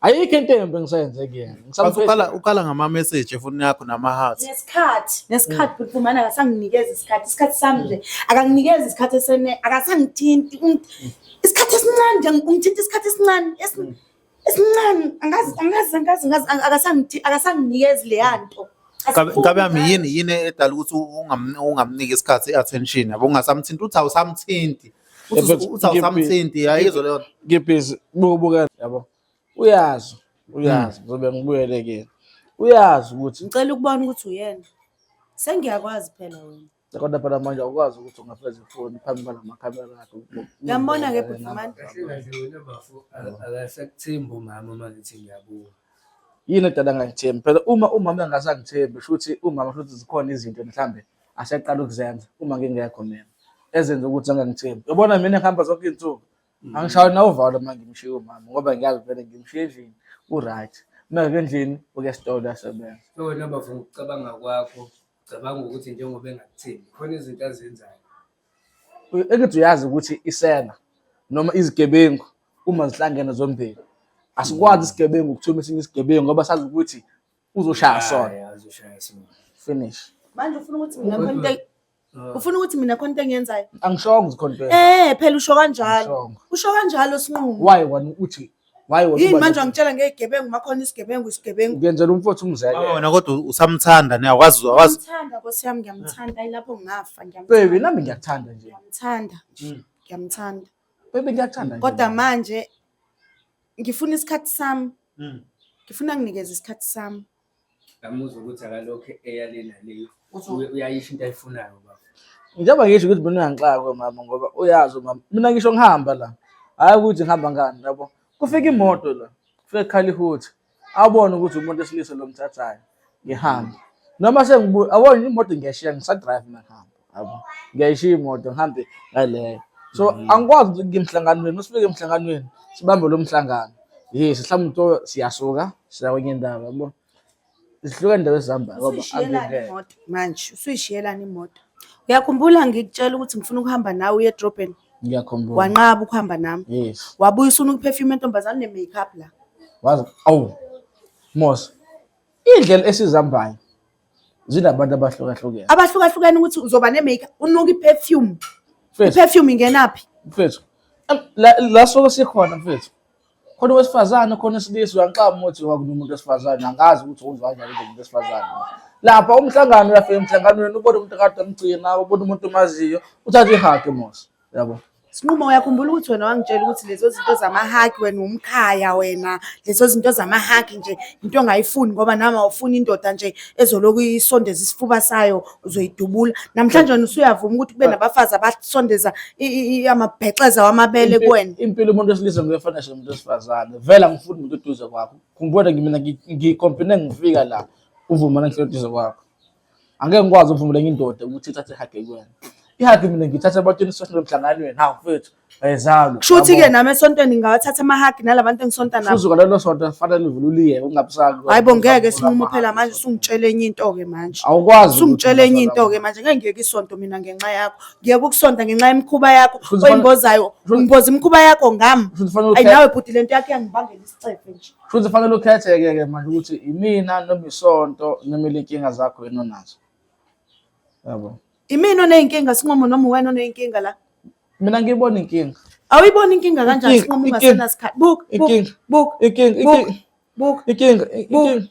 Ayikho into embi engisayenze kuyena. Ngisamuphethe. Uqala uqala ngama message efonini yakho nama hearts. Nesikhathi, nesikhathi bhuti Vumani akasanginikezi isikhathi, isikhathi sami nje akanginikezi isikhathi esene, akasangithinti. Isikhathi esincane nje ungithinta isikhathi esincane, esincane angazi angazi angazi angazi akasangithi akasanginikezi leya nto. Nkabi yami yini yini edala ukuthi ungamniki isikhathi i-attention yabo ungasamthinti uthi awusamthinti. Uthi awusamthinti ayizwa leyo nto. Ngibhizi buka yabo. Uyazi, uyazi ngizobe ngibuyele kuyena. Uyazi ukuthi Ngicela ukubona ukuthi uyena. Sengiyakwazi phela wena. Kodwa phela manje awukwazi ukuthi ungafeza ifoni phambi kwalamakhamera akho. Uyambona-ke bhuti Vumani? Kahle kahle wena bafo akasakuthembi umama uma ngithi ngiyabuka. Yini edala angangithembi? Phela uma umama engasangithembi shuthi umama shuthi zikhona izinto mhlambe aseqala ukuzenza uma ngingekho mina ezenza ukuthi angangithembi. Uyabona mina ngihamba zonke iy'nsuku angishayi nawuvalo uma ngimshiye umama ngoba ngiyazi vele ngimshiye endlini u-right. Uma ngike endlini uke esitolo uyasebenza. So wena bafo ngokucabanga kwakho Cabanga ukuthi njengoba engakuthembi khona izinto azenzayo. Engithi uyazi ukuthi isela noma izigebengu uma zihlangene zombili asikwazi isigebengu ukuthuma esinye isigebengu ngoba sazi ukuthi uzoshaya sona. Hayi, uzoshaya sona. Finish. Manje ufuna ukuthi mina khona into ufuna ukuthi mina khona into engiyenzayo? Angishongo ukuthi khona into. Eh phela usho kanjalo. Usho kanjalo sinqumo. Why wena uthi Why wena Yini uba manje angitshela ngezigebengu makhona isigebengu isigebengu. Ngiyenzela umfowethu umzekelo. Mama wena kodwa usamthanda ne awakwazi awakwazi Ngiyamthanda Nkosi yami ngiyamthanda ayi lapho ngingafa Baby ngiyamthanda. nami ngiyakuthanda nje. Ngiyamthanda nje ngiyamthanda. Baby ngiyakuthanda nje. Kodwa manje ngifuna isikhathi sami. Ngifuna nginikeze isikhathi sami. Ngamuzwa ukuthi akalokhu eya le nale. Uyayisho into ayifunayo baba. Njengoba ngisho ukuthi mina uyangixaka mama ngoba uyazi mama. Mina ngisho ngihamba la. Hayi ukuthi ngihamba ngani yabo. Kufika imoto la. Kufika kukhala ihuthi. Abone ukuthi umuntu wesilisa lo mthathayo. Ngihambe. Noma sengibuya awona imoto ngiyashiya ngisadrive mina ngihamba. Yabo. Ngiyayishiya imoto ngihambe ngaleyo. So angikwazi ukuthi ngiye emhlanganweni, masifike emhlanganweni sibambe lo mhlangano. Yes, mhlawumbe to siyasuka siya kwenye indawo yabo. Zihlukene indawo ezihambayo ngoba Usuyishiyelani angingeke. imoto manje? Usuyishiyelani imoto? Uyakhumbula ngikutshela ukuthi ngifuna ukuhamba nawe uye edrobheni? Ngiyakhumbula. Wanqaba ukuhamba nami. Yes. Wabuya usuna ukuperfume entombazane ne-makeup la. Wazi awu Mos. Indlela esizihambayo zinabantu abahlukahlukene. Abahlukahlukene ukuthi uzoba ne-makeup, unuka i-perfume. Mfethu, I-perfume ingenaphi? mfethu. La la soke sikhona mfethu. Khona owesifazane khona esilisa uyangixaba ukuthi wakunomuntu wesifazane angazi ukuthi uzwa kanjani nje umuntu wesifazane. Lapha umhlangano uyafika emhlanganweni ubona umuntu kade emgcina ubona umuntu omaziyo uthatha ihug mos yabo. Sinqumo, uyakhumbula ukuthi wena wangitshela ukuthi lezo zinto zamahaki wena umkhaya wena, lezo zinto zamahaki nje into ongayifuni ngoba nami awufuni indoda nje ezoloku isondeza isifuba sayo uzoyidubula. Namhlanje wena usuyavuma ukuthi kube nabafazi abasondeza amabhexeza wamabele kuwena. Impilo umuntu wesilisa nguyefana nje nomuntu wesifazane. Vele angifuni umuntu eduze kwakho. Khumbula mina ngikompene ngifika la uvuma ngihleli eduze kwakho. Angeke ngikwazi ukuvumela enye indoda ukuthi ithathe ihage kuwena. Ihage mina ngithatha ebantwini esonto emhlanganweni. Hawu mfethu, ayizalwa. Kusho ukuthi-ke nami esontweni ngingawathatha amahagi nalabantu engisonta nabo. Futhi ngalelo sonto fanele uvule uliye ungabusaki. Hayi bo ngeke Sinqumo phela manje usungitshela enye into-ke manje. Awukwazi. Usungitshela enye into-ke manje ngeke ngiyeke isonto mina ngenxa yakho. Ngiyeke ukusonta ngenxa yemikhuba yakho Futhi oyimbozayo. Ngimboza imikhuba yakho ngami. Futhi fanele Ayi nawe bhuti lento yakho iyangibangela isicefe nje. Futhi fanele ukhetheke ke manje ukuthi imina noma isonto noma ilenkinga zakho wena onazo. Yabo. Imina oney'nkinga Sinqumo noma uwena oney'nkinga la? Mina ngiyibona inkinga. Awuyiboni inkinga kanjani Inkinga, Sinqumo inkinga, ungasenasikhathi? Buka, buka, inkinga, buka, Inkinga, buka, inkinga, buka. inkinga, inkinga.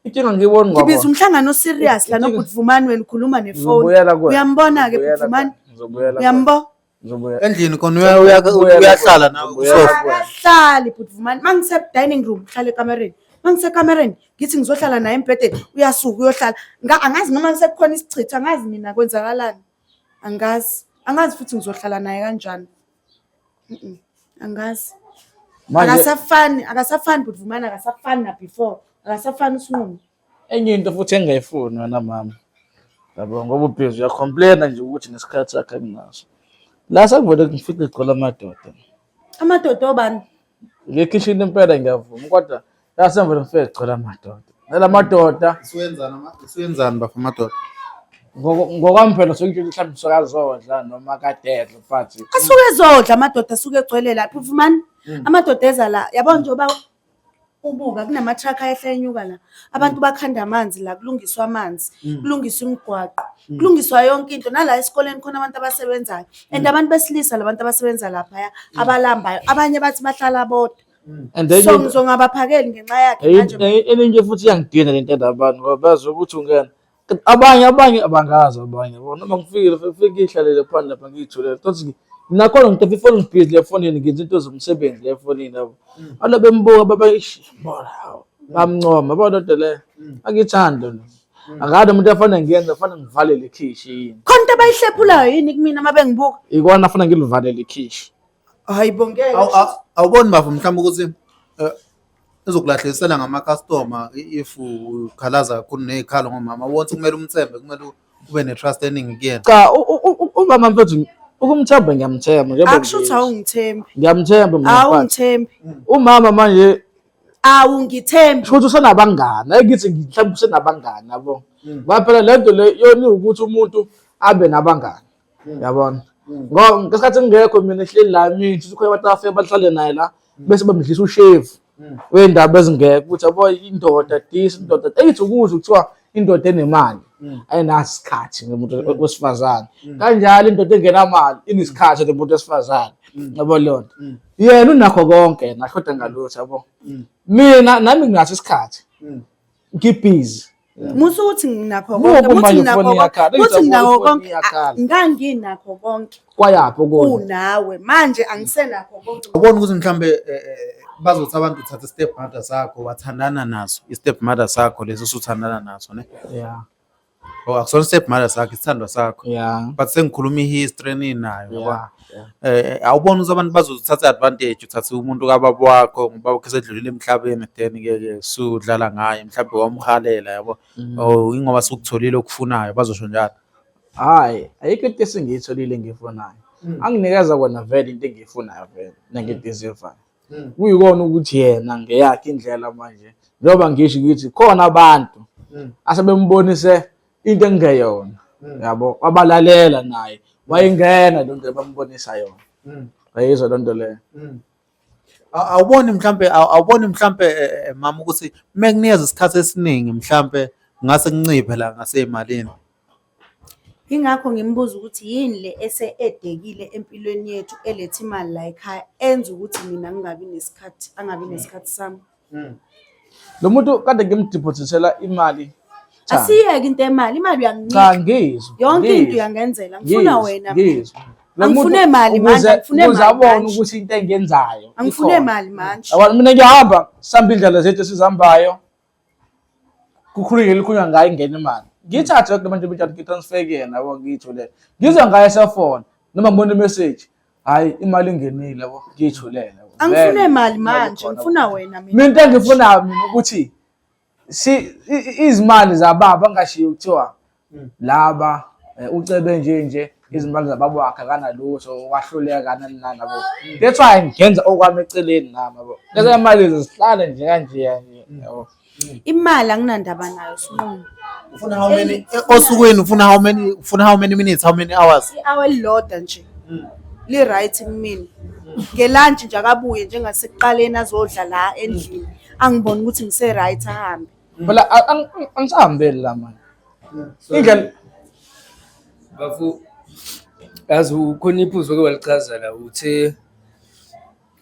Inkinga ngiyibona ngoba. Ngibiza umhlangano oserious la Inkinga. nobhuti Vumani wena ukhuluma nefoni. Ngizobuyela kuwena. Uyambona-ke Ngizobuyela bhuti Vumani? kuwena. Ngizobuyela kuwena. Uyambo? Ngizobuyela. Endlini khona uyahlala nawe kusofa. Akahlali bhuti Vumani. Uma ngise-dining room uhlala ekamereni. Uma ngisekamereni ngithi ngizohlala naye embhedeni uyasuka uyohlala. Angazi noma sekukhona isichitho angazi mina kwenzakalani. Angazi. Angazi futhi ngizohlala naye kanjani. Angazi. Manje Akasafani, akasafani bhuti Vumani akasafani na before. Akasafani uSinqumo. enye into futhi engingayifuni wena mama. Yabo ngoba ubhizi uyacomplaina nje ukuthi nesikhathi sakhe anginaso. La sekuvele ngifice igcwele amadoda. Amadoda obani? Ngekhishini impela ngiyavuma kodwa la semvele ngifike igcwele amadoda. Nala madoda Isuyenzani bafo madoda? Ngokwami phela sokutshela mhlawumbe sokazodla noma kadedle but Asuke ezodla amadoda asuke egcwele la. Bhuti Vumani, amadoda eza la. Yabo njengoba ubuka kunama-truck ayehla enyuka la. Abantu bakhanda amanzi la, kulungiswa amanzi, kulungiswa imigwaqo, kulungiswa yonke into. Nala esikoleni khona abantu abasebenzayo. And abantu besilisa labantu abasebenza laphaya, abalambayo. Abanye bathi bahlala bodwa. And then So ngizongabaphakeli ngenxa yakhe manje. Enye futhi iyangidina lento endabantu ngoba bazi ukuthi ungena. Abanye abangazi abanye yabo noma ngifikile fike ngihlalele phandle lapha ngiyithulele. Kodwa mina khona ngitofa ifoni ngibhizi le fonini ngenza into zomsebenzi le fonini yabo. Alo bembuka baba ish bona hawu bamncoma yabo lento leyo. Angithandi lento. Akade umuntu afana ngiyenza afana ngivalele ikhishi yini. Khona into abayihlephulayo yini kumina uma bengibuka? Ikona afana ngilivalele ikhishi. Hayi bo ngeke. Awuboni bafo mhlawumbe ukuthi izokulahlelisela ngama-customer if ukhalaza kakhulu ney'khalo ngomama wonke kumele umthembe kumele ube ne-trust eningi kuyena. Cha umama mfethu ukumthemba ngiyamthemba njengoba Akusho ukuthi ngisho. awungithembi. Ngiyamthemba mina mfana. Awungithembi. Umama manje Awungithembi. kusho ukuthi usenabangani ayikithi mhlawumbe usenabangani yabo. Ngoba phela le nto le yona iwukuthi umuntu abe nabangani. Yabona. Ngoba ngesikhathi ngingekho mina ehleli la mina ukhona abantu abafike bahlale naye la bese bamdlisa ushevu wey'ndaba ezingekho ukuthi yabo indoda this indoda eyithi ukuzwa kuthiwa indoda enemali ayinasikhathi nomuntu wesifazane kanjalo indoda engenamali inesikhathi nomuntu wesifazane yabo leyo nto yena unakho konke yena ashoda ngalutho yabo mina nami nginaso isikhathi ngibhizi Musa ukuthi nginakho Buka konke, muthi manje nginakho ifoni konke, iyakhala, muthi nginakho ifoni konke. iyakhala. Nganginakho konke Kwayaphi okunye? kunawe. Manje angisenakho konke. Ubona ukuthi mhlambe bazothi abantu uthatha i-step mother sakho wathandana naso i-step mother sakho leso usuthandana naso ne Yeah. Oh akusona i-step mother sakho isithandwa sakho Yeah. but sengikhuluma i-history eninayo yabo Yeah. Yeah. Awuboni ukuthi abantu bazothatha i-advantage uthathe umuntu kababa wakho ngoba wakhe sedlulile emhlabeni then ke ke sudlala ngaye mhlawumbe wamhalela yabo oh ingoba sukutholile okufunayo bazosho njalo. Hhayi, ayikho into esengiyitholile engiyifunayo. Anginikeza kona vele into engiyifunayo vele nengiyideservayo. Kuyikona ukuthi yena ngeyakhe indlela manje njengoba ngisho ngithi khona abantu asebembonise into engeyona yabo wabalalela naye wayingena le nto bambonisa yona wayizwa le nto leyo. Awuboni mhlampe awuboni mhlampe mama ukuthi uma kunikeza isikhathi esiningi mhlampe ngase kunciphe la ngaseyimalini. Yingakho ngimbuza ukuthi yini le ese-edekile empilweni yethu eletha imali la ekhaya enza ukuthi mina ngingabi nesikhathi, angabi nesikhathi sami. Lo muntu kade ngimdeposithela imali. Cha. Asiyeke into emali, imali uyanginika. Cha ngizwa. Yonke into ngizwa, uyangenzela. Ngifuna ngizwa, wena mina. Ngizwa. Lo muntu Angifune mali manje, angifune ukuze mali abone manje. ukuthi into engiyenzayo Angifune ikhona. mali manje. Yabona mina ngiyahamba sihamba indlela zethu esizihambayo. Kukhulunywe elikhulunywa ngayo ingena imali. Ngiyithathe yonke manje imali ngitransfer kuyena yabo ngiyithulele. Ngizwa ngayo esefona noma ngibona imessage. Hayi imali ingenile yabo ngiyithulele. yabo. Angifune Vele, mali imali manje, ikhona. ngifuna wena mina. Mina into engifunayo mina ukuthi si izimali zababa ngashiyo kuthiwa laba ucebe nje nje izimali zababa wakhe akanalutho wahluleka kanani nani yabo. That's why ngenza okwami eceleni nami yabo. Lezi mali zihlale nje kanje nje yabo. Imali anginandaba nayo sinqumo. Ufuna how many osukwini ufuna how many ufuna how many minutes how many hours? I-hour elilodwa nje. Li-right kumina. Ngelantshi nje akabuye njengasekuqaleni azodla la endlini. Angibone ukuthi ngise-right ahambe. Phela angisahambeli la manje. Indlela Bafo, yazi ukhona iphuzu oke walichaza la uthe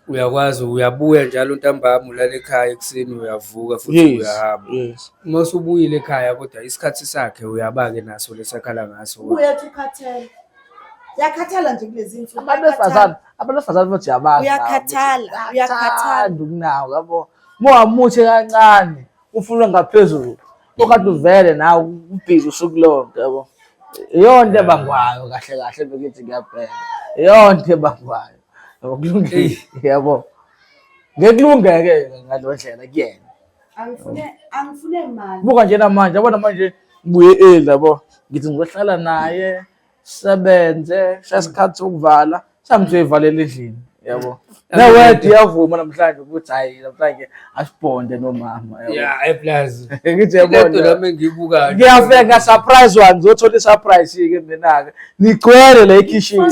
uyakwazi uyabuya njalo ntambama ulala ekhaya ekuseni uyavuka futhi uyahamba. Yes. Uma usubuyile ekhaya kodwa isikhathi sakhe uyaba-ke naso lesakhala ngaso. Ubuye athi ukhathele. Uyakhathala nje kulezi nsuku. Abantu besifazane bathi uyabazi. Uyakhathala, uyakhathala. Ukunawo yabo. Uma kancane ufuna ngaphezulu. Okade uvele nawe ubhizi usuku lonke yabo. Iyona into ebangwayo kahle kahle bekithi ngiyabheka. Iyona into ebangwayo. Yabo kulungile yabo. Ngekulungeke ngalo ndlela kuyena. Angifune mali. Buka nje namanje yabona manje ngibuye early yabo. Ngithi ngizohlala naye sebenze sesikhathi sokuvala samzoyivalela endlini yabo. Newed iyavuma namhlanje ukuthi hayi namhlanje asibhonde nomama yabo. Ya, eplazi. Ngithi Lento yabona. nami engiyibukayo. Ngiyafika nga surprise one ngizothola i-surprise ke mina-ke. Nigcwele la ekhishini.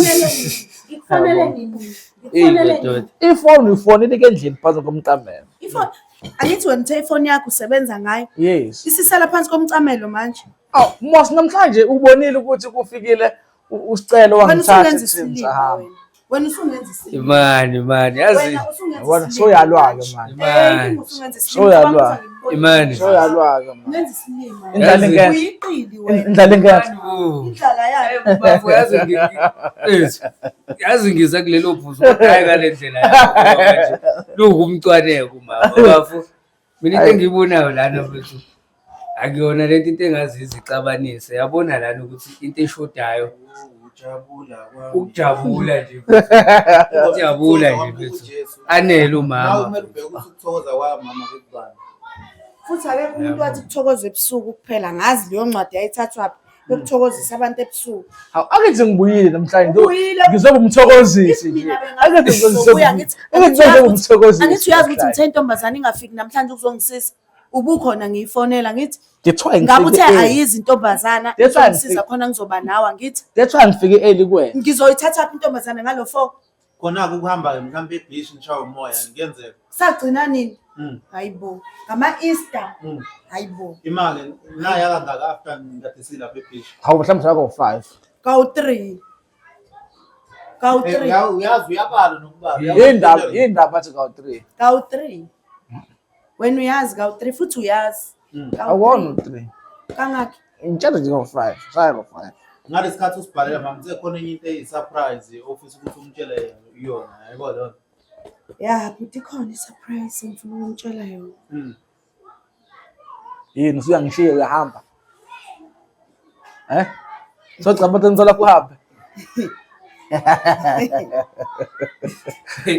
Ngikufonele nini? Eyi Ngikufonele madoda. nini? Ifoni uyifonile ke endlini phansi komcamelo. Ifoni angithi wena uthe ifoni yakho usebenza ngayo. Yes. Isisala phansi komcamelo manje. Aw, mos namhlanje ubonile ukuthi kufikile usicelo Wena wangithatha usungenza ekuseni isilima sahamba. wena. Wena usungenza isilima. Imani imani yazi Wena usungenza Yabona isilima soyalwa-ke manje. manje. Eh, Imani. inkinga usungenza isilima. Soyalwa. Imani. Soyalwa-ke manje. Ungenza isilima. Indlala Yazi- ingekho. Uyiqili wena. Indlala ingekho. Oh. Indlala yayo. Bafo yazi yazi ngiza kulelo phuzu kodwa hayi ngale ndlela yakho manje. Luwumcwaneko mama bafo. Mina into engiyibonayo lana mfethu akuyona lento into engazizi ixabanise. Yabona lana ukuthi into eshodayo ukujabula nje. Ukujabula nje mfethu. Anele umama. Kumele ubheke ukuthi ukuthokoza kwamama kukubani. Futhi akekho umuntu wathi kuthokozwa ebusuku kuphela. Ngazi leyo ncwadi yayithathwaphi yokuthokozisa abantu ebusuku. Hawu, akithi ngibuyile namhlanje. Ubuyile. Ngizoba umthokozisi If nje. mina Akithi bengazobuya ngithi akithi ngizoba umthokozisi. angithi uyazi ukuthi ngithe intombazane ingafiki namhlanje ukuzongisiza. Ubukhona ngiyifonela ngithi Ngithiwa ngabe uthe ngifike early. ayizi intombazana That's why izongisiza khona ngizoba nawe angithi That's why ngifike early kuwena. ngizoyithatha phi intombazane ngalo 4 Khona-ke ukuhamba-ke mhlawumbe ebhishi nishawe umoya kuyenzeka. sagcina nini? Mm. Hayibo. Ngama-Easter. Hayibo. Imali naya kangaka after ngikade silapha ebhishi. Hawu mhlawumbe saka 5. Kawu-3. Kawu-3. Uyazi uyabala nokubala. Yindaba yindaba athi kawu 3. Kawu-3. Wena uyazi kawu-3 futhi uyazi. Kawu-three. Awona u3. Kangaki? Ngitshela nje kawu 5. Saya kawu 5. Ngalesi sikhathi usibhalela mama kusekhona enye into eyi-surprise ofisa ukuthi umtshele yona yayibona leyo nto. Ya, bhuti ikhona i-surprise engifuna ukumtshela yona. Yini usuyangishiya uyahamba? Eh? Socabanga ukuthi ngithola kuhambe.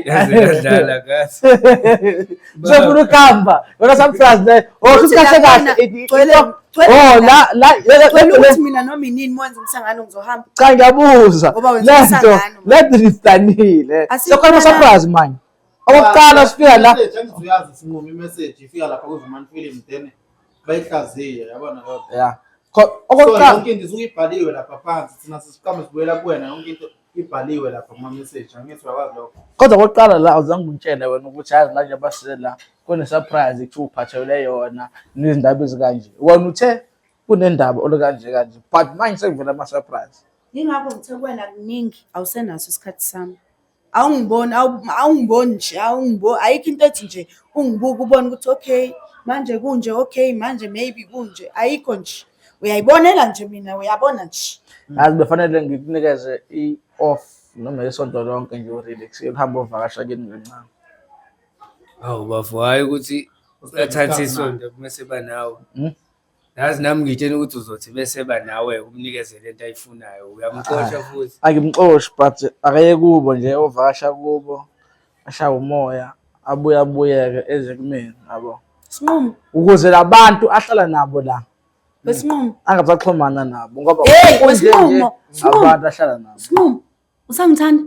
Yaze yadlala ngathi. Sefuna ukuhamba. Wena surprise le. Oh, Futhi kahle laphana, kahle. gcwele Oh, la la Gcwele ukuthi mina noma inini mwenza umsangano ngizohamba. Cha ngiyabuza. Ngoba wenza Lento umsangano. lento nisidanile. Asikho Sekhona la. surprise manje. Okokuqala sifika la Message, angithi uyazi sinquma i-message ifika lapha kwi-Vumani Film then bayihlaziye yabona leyo nto. Yeah. So Okokuqala yonke into isuke ibhaliwe lapha phansi thina sisiqame sibuyela kuwena yonke into ibhaliwe lapha kuma-message angithi uyakwazi lokho. Kodwa okokuqala la awuzange ungitshele wena ukuthi yazi la nje basize la kune surprise kuthiwa uphathelwe yona nezindaba ezikanje. Wena uthe kunendaba olukanje kanje but manje sekuvela ama surprise. Yingakho ngithe kuwena kuningi awusenaso isikhathi sami. Awungiboni awungiboni nje awungiboni ayikho into ethi nje ungibuka ubone ukuthi okay manje kunje okay manje maybe kunje ayikho nje. Uyayibonela nje mina uyabona nje. Yazi befanele ngikunikeze i-off. Noma isonto lonke nje urelax, uhambe ovakasha kini kancane. Hawu bafo, hhayi ukuthi uyathatha isonto mese eba nawe. Hmm? Yazi nami ngitshela ukuthi uzothi bese eba nawe umnikeze lento ayifunayo. Uyamxosha futhi. Angimxoshi but akaye kubo nje ovakasha kubo ashaye umoya abuye abuyeke eze kumina yabo. Sinqumo. Ukuze labantu ahlala nabo la Wesinqumo. angasaxhumana nabo ngoba Hey, kunje nje wesinqumo. Sinqumo. abantu ahlala nabo. Sinqumo. Usangithanda?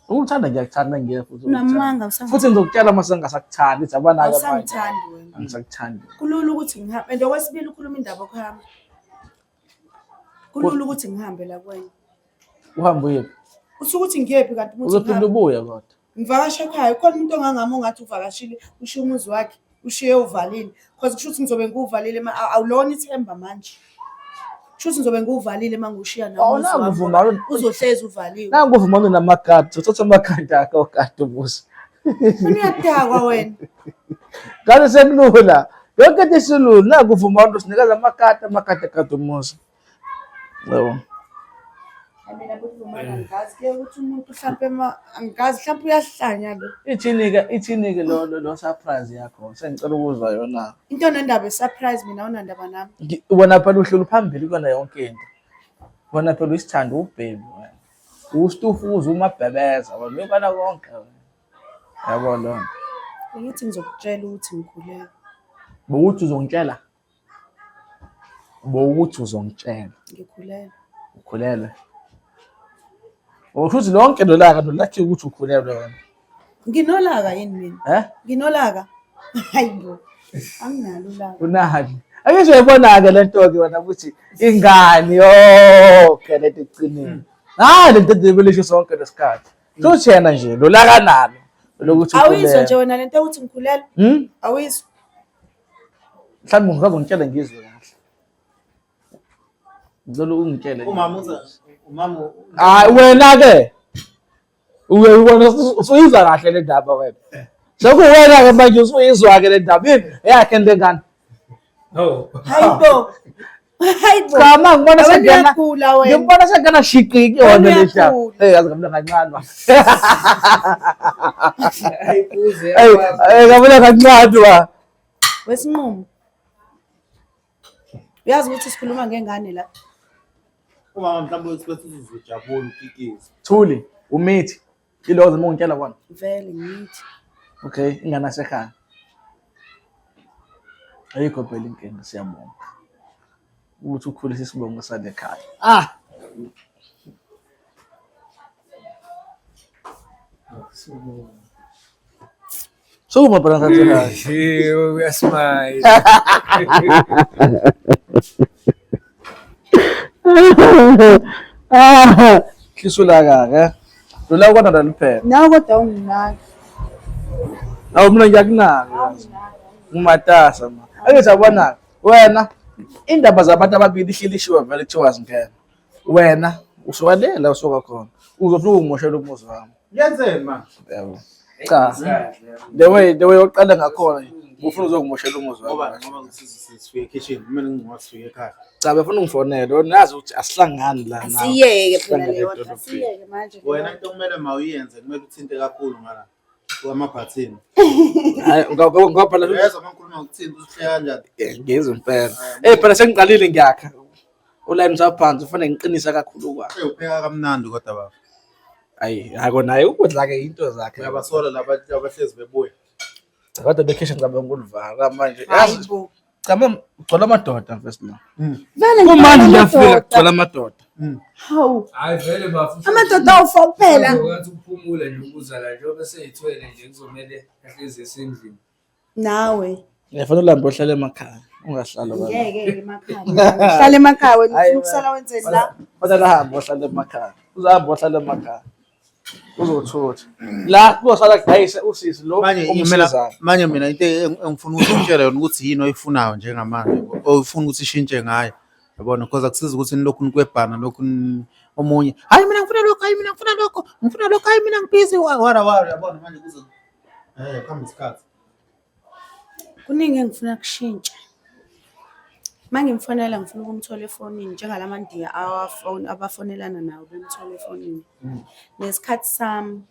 Ukuthanda ngiyakuthanda ngiye futhi. Unamanga ukuthanda. Futhi ngizokutshela uma sengingasakuthandi ithi abana ke manje. Awusangithandi wena. Angisakuthandi. Kulula ukuthi ngihambe. And okwesibili ukhuluma indaba yokuhamba. Kulula ukuthi ngihambe la kuwena. Uhambe uyephi? Uthi ukuthi ngiyephi kanti umuntu Uzophinde ubuye kodwa. Ngivakashe ekhaya khona umuntu ongangami ongathi uvakashile ushiye umuzi wakhe ushiye uvalile because kusho ukuthi ngizobe ngiwuvalile awulona ithemba manje. Kusho ukuthi ngizobe ngiwuvalile uma ngiwushiya nawo umuzi Awunako wami uvuma uzohlezi uvaliwe. nangu uvuma unamagadi uthatha amagadi akhe ogada umuzi. Wena uyadakwa wena. Kanti sekulula. Yonke into isilula. Nangu uvuma usinikeza amakati amakati agada umuzi. Yabo. Mina buvumana angikazi ke ukuthi umuntu mhlampe ma angikazi mhlampe uyahlanya lo. Ithini-ke ithini-ke lo lo lo surprise yakho? Sengicela ukuzwa yona. Into nendaba e-surprise mina awunandaba nami. Wena phela uhlulu phambili kuyona yonke into. Wena phela uyisithanda ubhebi wena. Usitufuza umabhebeza wena uyobala konke wena. Yabo lona. Ngithi ngizokutshela ukuthi ngikhulelwe. Bowuthi uzongitshela. Bowuthi uzongitshela. Ngikhulelwe. Ukhulelwe. Usho ukuthi lonke lolaka lolakhe ukuthi ukhulelwe wena. Nginolaka yini mina? Eh? Nginolaka. Hayibo. Anginalo ulaka. Unani? Ake siyoyibona-ke le nto-ke wena ukuthi ingane yonke le nto ekugcineni. Hayi le nto ebelisho sonke lesikhathi. Futhi yena nje lolaka nalo lokuthi Awuyizwa nje wena lento yokuthi ngikhulelwe? Hmm? Awuyizwa? Mhlawumbe ngisazongitshela ngizwe kahle. Ngicela ungitshele. Umama uza umama Hayi wena ke. Uye ubona usuyizwa kahle le ndaba wena. Sekuwena ke manje usuyizwa ke le ndaba. Yini eyakhe le ngane? No. Hayibo. Hayibo. Cha ma ngibona Wena sengena uyagula wena. ngibona sengena shiqi kuyona le ndaba. Uyagula. Hey yazi ngamla kancane. wa. Ayibuze. Hey hey ngamla kancane wa. Wesinqumo. Uyazi ukuthi sikhuluma ngengane la. umama mhlawumbe uthi bese uzojabula ukikize. Thuli umithi ilozo uma ungitshela kona. Vele ngithi. Okay ingane yasekhaya. Ayikho phela inkinga siyabonga. Ukuthi ukhulise isibongo sale khaya. Ah Sukuma phela ngathi kahle. Uyasmile. Hlisulaka ke. Lula kodwa ndaliphela. Nawe kodwa unginaki. Awu mina ngiyakunaka. Ngimatasa ma. Ake sabona wena indaba zabantu ababili ihleli ishiwe vele kuthiwa zingena. Wena usuka le la usuka khona. Uzofuna ukungimoshela umuzi wami. Ngenzeni manje? Yabo. Cha. The way oqala ngakhona nje ufuna uzongimoshela umuzi Ngoba wami. ngoba sifike ekitchen kumele ngingwa sifike ekhaya. Cha befuna ungifonele. Wena nazi ukuthi asihlangani la nawe. Asiyeke phela Sihlangane leyo nto. edolobheni. Asiyeke manje. Wena into okumele mawuyenze kumele uthinte kakhulu ngala kwamabhathini. Hayi ngoba phela Uyezwa uma ngikhuluma ngokuthinta usuhleka kanjani? ngizwe impela. Eh phela sengiqalile ngiyakha. Ulayini usaphansi ufanele ngiqinise kakhulu kwakhe. Hey upheka kamnandi kodwa baba. Ayi, ako naye ukudla ke into zakhe. Uyabasola laba abahlezi bebuya. Kodwa bekhisha ngicabanga ukulivala manje. Yazi Hayibo. cha mama ugcola amadoda mfethu la. Vele Kumanje ngigcola ngiyafika amadoda. kugcola amadoda. Hawu. Hayi vele bafo. Amadoda awufa kuphela. Uzokathi ukuphumula nje ukuzala njengoba seyithwele nje kuzomele ahlezi esendlini. Nawe. Ngiyafuna ulambe ohlala emakhaya. Ungahlala baba. Ngeke ke emakhaya. Hlala emakhaya wena ufuna ukusala wenzeni la? Fanele ahambe ohlala emakhaya. Uzohamba ohlala emakhaya. Uzothutha. La kuzosala kudayise usisi lo Manje mina omsizayo. manje mina into engifuna ukuthi ungitshele yona ukuthi yini oyifunayo njengamanje oyifuna ukuthi ishintshe ngayo. Yabona because akusizi ukuthi nilokhu nikwebhana lokhu omunye hayi mina ngifuna lokho hayi mina ngifuna lokho ngifuna lokho hayi mina ngibhizi wara wara yabona manje kuze kuhamba isikhathi. Kuningi engifuna kushintshe. Uma ngimfonela ngifuna ukumthola efonini njengalamaNdiya abafonelana nawo bemthola efonini. Nesikhathi sami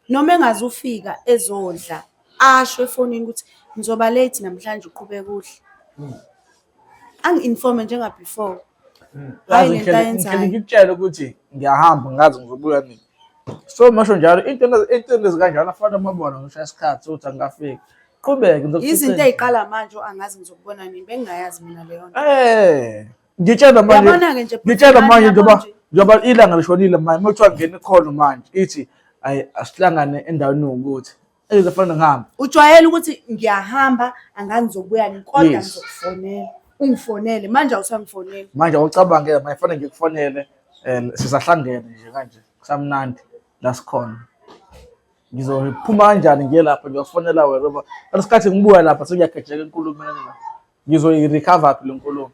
noma engazufika ezodla asho efonini ukuthi ngizoba late namhlanje uqhubeke udle. Angi-informe njenga before. Hhayi Yazi lento ngihlele ayenzayo. ngikutshele ukuthi ngiyahamba ngazi ngizobuya nini. So masho njalo into ezikanjalo afana amabona ngisho isikhathi ukuthi angafiki. Qhubeke ngizokufica. Izinto ey'qala manje angazi ngizokubona nini bengingayazi mina leyo nto. Eh, ngitshela manje. Uyabona-ke nje Ngitshela manje yabona njengoba nje. njengoba ilanga lishonile manje uma kuthiwa ngena ikhona manje ithi ayi asihlangane endaweni yokuthi ezofana ngihambe. Ujwayele ukuthi ngiyahamba angazi ngizobuya nini kodwa Yes. ngizokufonela. Ungifonele manje awusangifoneli. Manje awucabange manje fanele ngikufonele eh sisahlangene nje kanje kusamnandi la sikhona. Ngizophuma kanjani ngiye lapha ngiyofonela wena ngoba ngesikhathi ngibuya lapha sekuyagejeka enkulumeni la. Ngizoyi-recover phi le nkulumo?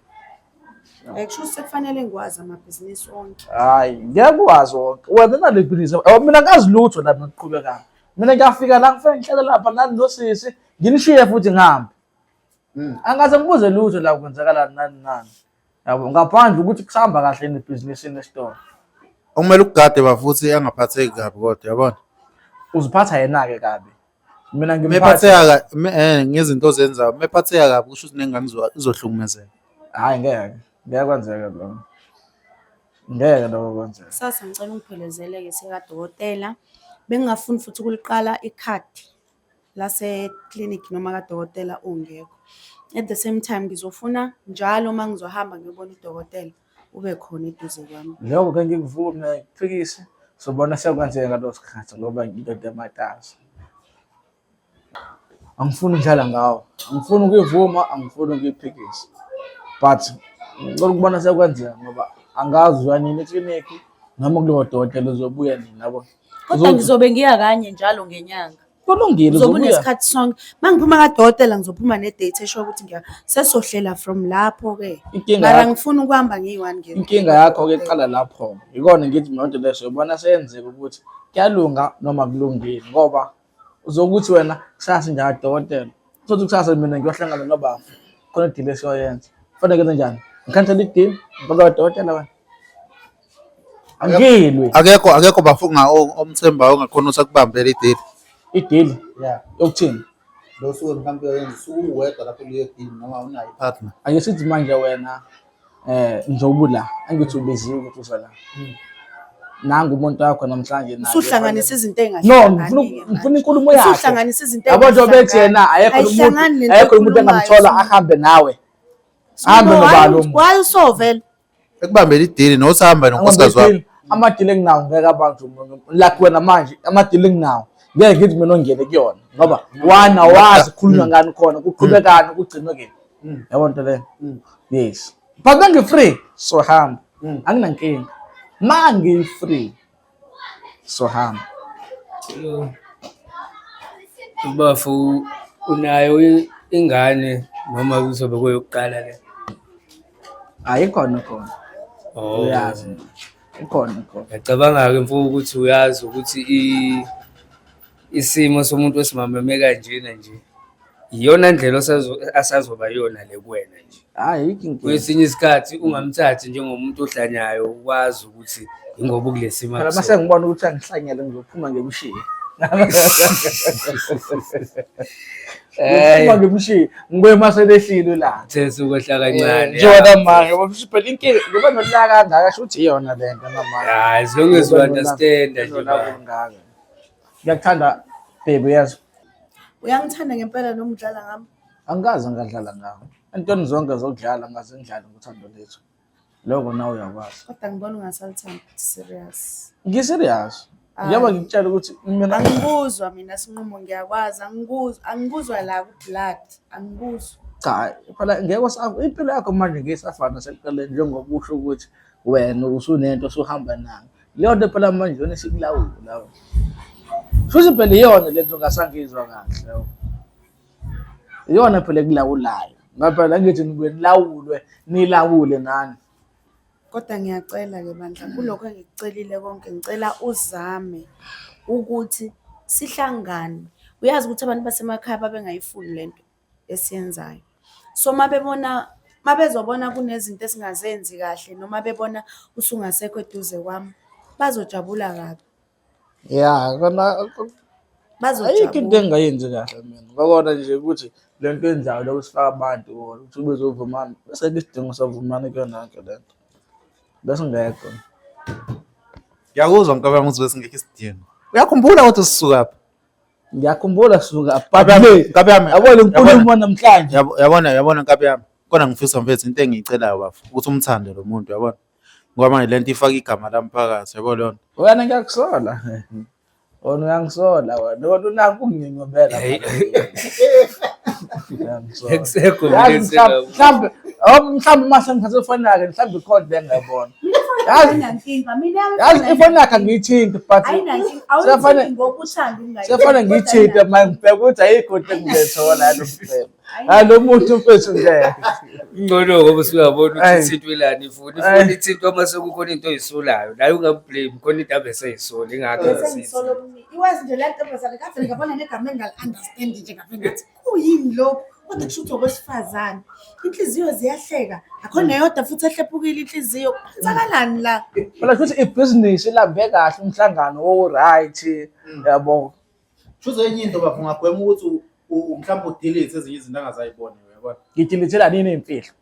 Kusho ukuthi sekufanele ngikwazi amabhizinisi onke. Hayi, ngiyakwazi wonke. Wena nale bhizinisi. Awu mina ngazi lutho la mina kuqhubekayo. Mina ngiyafika la ngifike ngihlale lapha nani nosisi, nginishiye futhi ngihambe. Angaze ngibuze lutho la kwenzakalani nani nani. Yabo ngaphandle ukuthi kusahamba kahle nebhizinisini esitolo. Okumele ukugade ba futhi angaphatheki kabi kodwa yabona. Uziphatha yena-ke kabi. Mina ngimphatha. Mephatheka ngezinto ozenzayo, mephatheka kabi kusho ukuthi nengane izohlukumezeka. Hhayi ngeke, ngeke kwenzeke lokho. Ngeke lokho kwenzeke. Kusasa ngicela ungiphelezele-ke sikadokotela. Bengingafuni futhi ukuliqala ikhadi lase-clinic noma kadokotela ungekho. At the same time ngizofuna njalo uma ngizohamba ngiyobona udokotela ube khona eduze kwami. Lokho ke ngikuvume ngikuphikise. Sobona sekwenzeka ngaleso sikhathi ngoba ngiyindoda ematasa. Angifuni ukudlala ngawo, angifuni ukuyivuma, angifuni ukuyiphikisa. But ngicela ukubona sekwenzeka ngoba angazi uya nini eklinikhi noma kulowo dokotela uzobuya nini yabo. Kodwa ngizobe ngiya kanye njalo ngenyanga. Kulungile Uzobe uzobuya. unesikhathi sonke. Uma ngiphuma kadokotela ngizophuma ne-date esho ukuthi ngiya sesohlela from lapho-ke. Inkinga Mara yakho ngifuna ukuhamba ngiyi-one ngiye inkinga yakho-ke iqala lapho. Ikona ngithi mina lento leyo soyibona seyenzeka ukuthi kuyalunga noma kulungile ngoba uzokuthi wena kusasa nje kadokotela. Uzothi kusasa mina ngiyohlangana nobaba khona idili esiyoyenza. Kufanele ngenze njani? Ngikhansele idili ngoba kadokotela wena. Angilwi. Akekho bafunga omthembayo ongakhona ukuthi akubambele idili. Idili Yeah. yokuthini? Lo suke mhlawumbe uyoyenza usuke uwedwa lapho kuleyo dili noma unayo i-partner. Ake sithi manje wena njengoba ula angithi ubiziwe ukuthi uza la. Nangu umuntu wakho namhlanje naye. Usuhlanganisa izinto No, ey'ngahlangani-ke ngifuna inkulumo yakhe. Usuhlanganisa izinto Yabo njengoba bethi ey'ngahlangani. yena ayekho umuntu Ayihlangani lento ayekho umuntu oyikhulumayo, engamthola Simo. ahambe nawe. Simo, Ahambe nobani umuntu. Why usovele? Ekubambela idili nosahamba nonkosikazi wakho. Amadili enginawo ngeke abantu like wena manje amadili enginawo ngeke ngithi mina ongene kuyona ngoba one awazi kukhulunywa ngani khona kuqhubekani kugcinwe kephi. Yabo nto leyo. Yes. But mangi-free so hamba. Anginankinga. Mangi-free so hamba. Ubafo unayo ingane noma kuzobe kuyokuqala le? Ayikhona khona. Oh. Uyazi. Ikhona khona. Ngiyacabanga-ke mfo ukuthi uyazi ukuthi isimo somuntu wesimame eme kanjena nje iyona ndlela asazoba yona le kuwena nje. Hhayi ayikho inkinga. Kwesinye isikhathi ungamthathi njengomuntu ohlanyayo ukwazi ukuthi ingoba ukule simo Phela akusona. mase ngibona ukuthi angihlanyele ngizophuma ngimshiye. Eh. Ngizophuma ngimshiye ngibuye mase lehlile ilanga. Uthe ukwehla kancane. Njengoba manje ngoba phela inkinga ngoba nolaka kangaka sho ukuthi iyona le nto namanje. Yeah, as long as you understand nje Nolaka ba. olungaka. Ngiyakuthanda baby yazi. Uyangithanda ngempela noma udlala ngami? Angikaze ngadlala ngawe. Entweni zonke zokudlala ngaze ngidlale ngothando lethu. Lokho nawe uyakwazi. Kodwa ngibona ungasalithandi serious. Ngi-serious. Njengoba ngikutshela ukuthi mina Angikuzwa mina Sinqumo ngiyakwazi angikuzwa angikuzwa la ku-blood angikuzwa. cha phela ngeke impilo yakho manje ngeke isafana nasekuqaleni njengoba usho ukuthi wena usunento osuhamba nayo. Leyo nto phela manje yona isikulawula. Futhi phela iyona le nto ungasangizwa kahle. Iyona phela ekulawulayo. Ngoba phela angithi nibuye nilawulwe, nilawule nani. Kodwa ngiyacela-ke bandla kulokho engikucelile konke ngicela uzame ukuthi sihlangane. Uyazi ukuthi abantu basemakhaya babengayifuni lento esiyenzayo. So uma bebona Mabezobona kunezinto esingazenzi kahle noma bebona usungasekho eduze kwami, bazojabula kabi. Ya, kona ayikho into Bazojabula. engingayenzi kahle mina. Ngakona nje ukuthi le nto yenzayo lokhu sifaka abantu kona ukuthi ube uzovumana. Bese isidingo savumana kuyona yonke le nto. Bese ngekho. Ngiyakuzwa mkabanga ukuthi besingekho isidingo. Uyakhumbula ukuthi sisukaphi? Ngiyakhumbula suka Nkabi yami, but nkabi yami. yabo le nkulumo namhlanje. Yabona yabona nkabi yami. Kona ngifisa mfethu into engiyicelayo bafo ukuthi umthande lo muntu yabona. Ngoba manje lento ifaka igama lami phakathi yabo lona. Wena ngiyakusola. Wena uyangisola wena. Wena unakho ukunginyobela. Uyangisola. Akusekho Yazi mina mhlawumbe mhlawumbe mhlawumbe uma sengithathe ifoni yakhe mhlawumbe ikhona le engayibona. Yazi Ayinankinga, mina yazi ifoni yakhe angiyithinti but ayinankinga. Sefane- Awuyithinti ngoba uthanda ukungayithinti. sefane ngiyithinte manje ngibheka ukuthi ayikho into engizayithola yalo mbhemu. Hayi lo muntu mfethu ngeke. Ngcono ngoba usuyabona ukuthi Ayi. ithintwelani ifoni. Ayi. Ifoni ithintwa uma sekukhona into oyisolayo. Naye ungamblame khona into abe seyisola ingakho Bese engasiyithinti. ngisola okunye. Iwazi nje le ntombazane ngavele ngabona negama engali-understand nje ngavele ngathi kuyini lokhu kodwa kusho ukuthi okwesifazane inhliziyo ziyahleka akho neyodwa futhi ehlephukile inhliziyo kwenzakalani la Phela futhi ibhizinisi ilambe kahle umhlangano o-right yabo. Shuze enye into bafo ungagwema ukuthi mhlawumbe udelete ezinye izinto angazayibona uyabona. Ngidilithela nini imfihlo?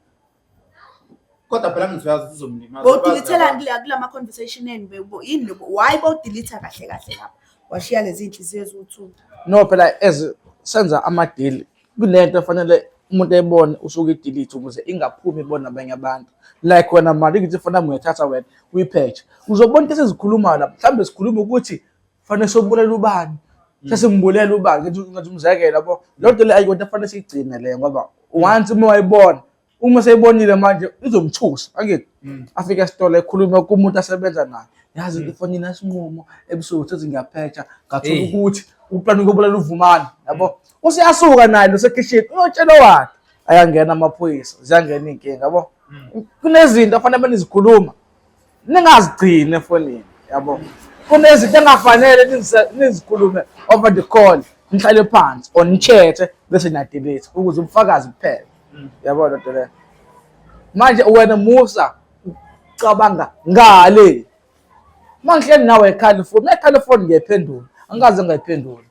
Kodwa phela ngizoyazi ukuthi uzomlimaza. bowudilithelani kula ma-conversation enu yini lo why bowudilitha kahle kahle lapha washiya lezi iy'nhliziyo eziwu-two No phela as senza ama-deal kunento efanele umuntu ayibone usuke idelete ukuze ingaphumi ibona abanye abantu. Like wena mali ngithi ifoni yami uyayithatha wena uyiphethe. Uzobona into esizikhulumayo lapha mhlawumbe sikhuluma ukuthi fanele sobulela ubani. Sesimbulela ubani ngithi ngathi umzekelo yabo. Loo nto le ayikho into efanele siyigcine leyo ngoba once uma wayibona uma seyibonile manje izomthusa angithi afike esitolo ekhulume kumuntu asebenza naye yazi ifonini yasinqumo ebusuku sethi ngiyaphetsha ngathola Hey. ukuthi uplani ukubulala uvumani yabo useyasuka naye lo sekhishini uyotshela wakhe ayangena amaphoyisa ziyangena iy'nkinga yabo kunezinto afanele benizikhuluma ningazigcini efonini yabo kunezinto engafanele nizikhulume over the call nihlale phansi or nichethe bese niyadelete ukuze ubufakazi kuphela yabo lento leyo manje wena musa ucabanga ngale uma ngihleli nawe eCalifornia eCalifornia ngiyayiphendula angikaze ngayiphendula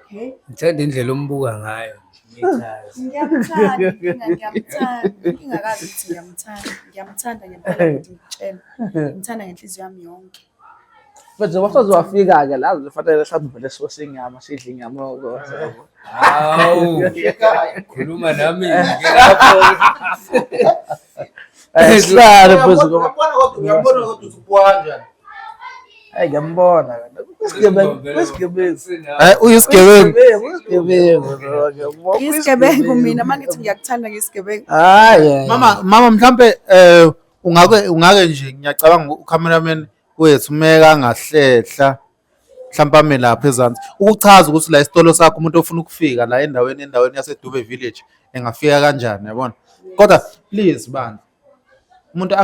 okay Ngithanda indlela ombuka ngayo. Ngichaza. ngiyamthanda inkinga ngiyamthanda ingakazi ukuthi ngiyamthanda ngiyamthanda ngempela ukuthi ngikutshela ngimthanda ngenhliziyo yami yonke manje wasoze wafika-ke la kufanele mhlawumbe vele sose inyama sidle inyama yabo. Hawu. Khuluma nami ke lapho. Eh, sihlale phezu koba Uyabona kodwa uyabona kodwa ukuthi ubuka kanjani. hayi ngiyambona Isigebengu, isigebengu. Eh uyisigebengu. Isigebengu, isigebengu. Isigebengu mina uma ngithi ngiyakuthanda ngisigebengu. Hayi. Mama mama mhlambe ungake nje ngiyacabanga ucameraman wethu meka angahlehla mhlawumbe ame lapha ezansi ukuchaza ukuthi la isitolo sakho umuntu ofuna ukufika la endaweni yaseDube Village engafika kanjani yabona kodwa please bandla umuntu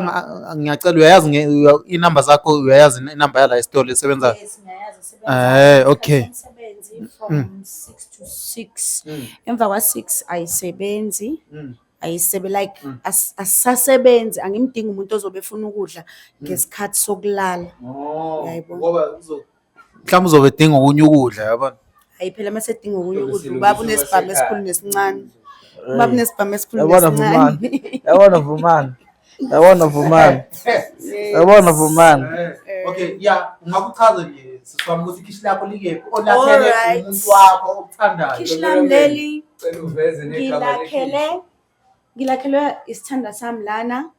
ngiyacela uyayazi inamba zakho uyayazi inamba yala isitolo esebenza Yes, ngiyayazi isebenza. Okay. Umsebenzi from 6 to 6. Emva kwa 6 ayisebenzi. Ayisebe like asisasebenzi angimdingi umuntu ozobe efuna ukudla ngesikhathi sokulala. Uyayibona. Ngoba mhlawumbe uzobe edinga okunye ukudla yabona. Hayi phela mase edinga okunye Uzobe ukudla ubaba selungisa unesibhamu esikhulu kwasekhaya. nesincane. Ubaba unesibhamu esikhulu Yabona Vumani. nesincane. Yabona Vumani. Yabona Vumani. Yabona Vumani. Okay, yeah, ungakuchaza nje sisi wami ukuthi ikhishi lakho likephi olakhele Alright. umuntu wakho okuthandayo. Khishi lami leli Cela uveze negama lekhishi. Ngilakhelwe isithanda sami lana.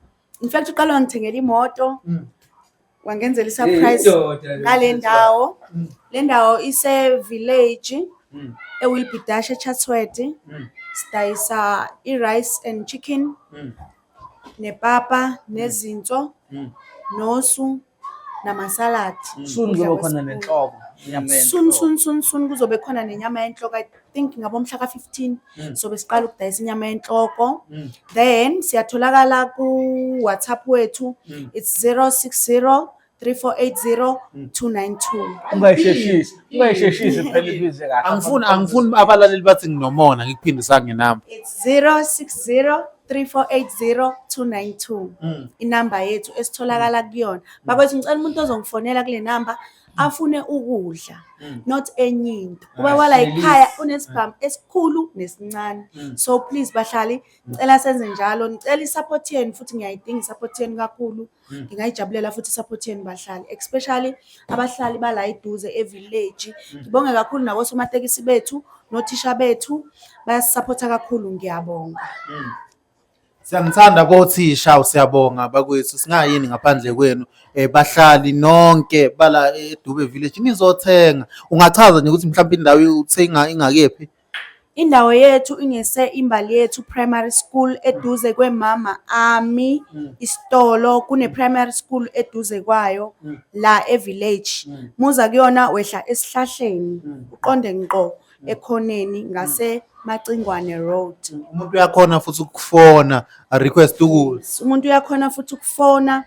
In fact uqala wangithengela imoto. Wangenzela i-surprise Indoda le ngale ndawo. Le ndawo ise village eWilby Dash eChatsworth. Sidayisa i-rice and chicken. Nepapa, nezinso, nosu, namasaladi. Soon kuzoba khona nenhloko. Inyama Soon yenhloko. soon soon soon kuzobe khona nenyama yenhloko. I think ngabo mhla ka-15 sobe siqala ukudayisa inyama yenhloko. Then siyatholakala ku WhatsApp wethu. It's 060 3480 292. Ungayisheshisi. Ungayisheshisi phela ibize kahle. Angifuni abalaleli bathi nginomona ngikuphindisa ngenamba. It's 060 3480 292 inamba yethu esitholakala kuyona. Bakwethu, ngicela umuntu ozongifonela kule namba afune ukudla, not enye into. Kuba kwala ekhaya unesibhamu esikhulu nesincane. So please bahlali, ngicela senze njalo. Ngicela i-support yenu futhi ngiyayidinga i-support yenu kakhulu. Ngingayijabulela futhi i-support yenu bahlali, especially abahlali bala eduze e-village. Ngibonge kakhulu nakosomatekisi bethu nothisha bethu, bayasisaphotha kakhulu, ngiyabonga. Siyanithanda bothisha, siyabonga bakwethu, singayini ngaphandle kwenu. Bahlali nonke bala eDube Village nizothenga. Ungachaza nje ukuthi mhlawumbe indawo uthenga ingakephi? Indawo yethu ingese Imbali Yethu Primary School, eduze kweMama Ami isitolo, kune primary school eduze kwayo la e-village. Muza kuyona, wehla esihlahleni uqonde ngqo ekhoneni ngase Macingwane Road. Umuntu uyakhona futhi ukufona, a request ukudla. Umuntu uyakhona futhi ukufona,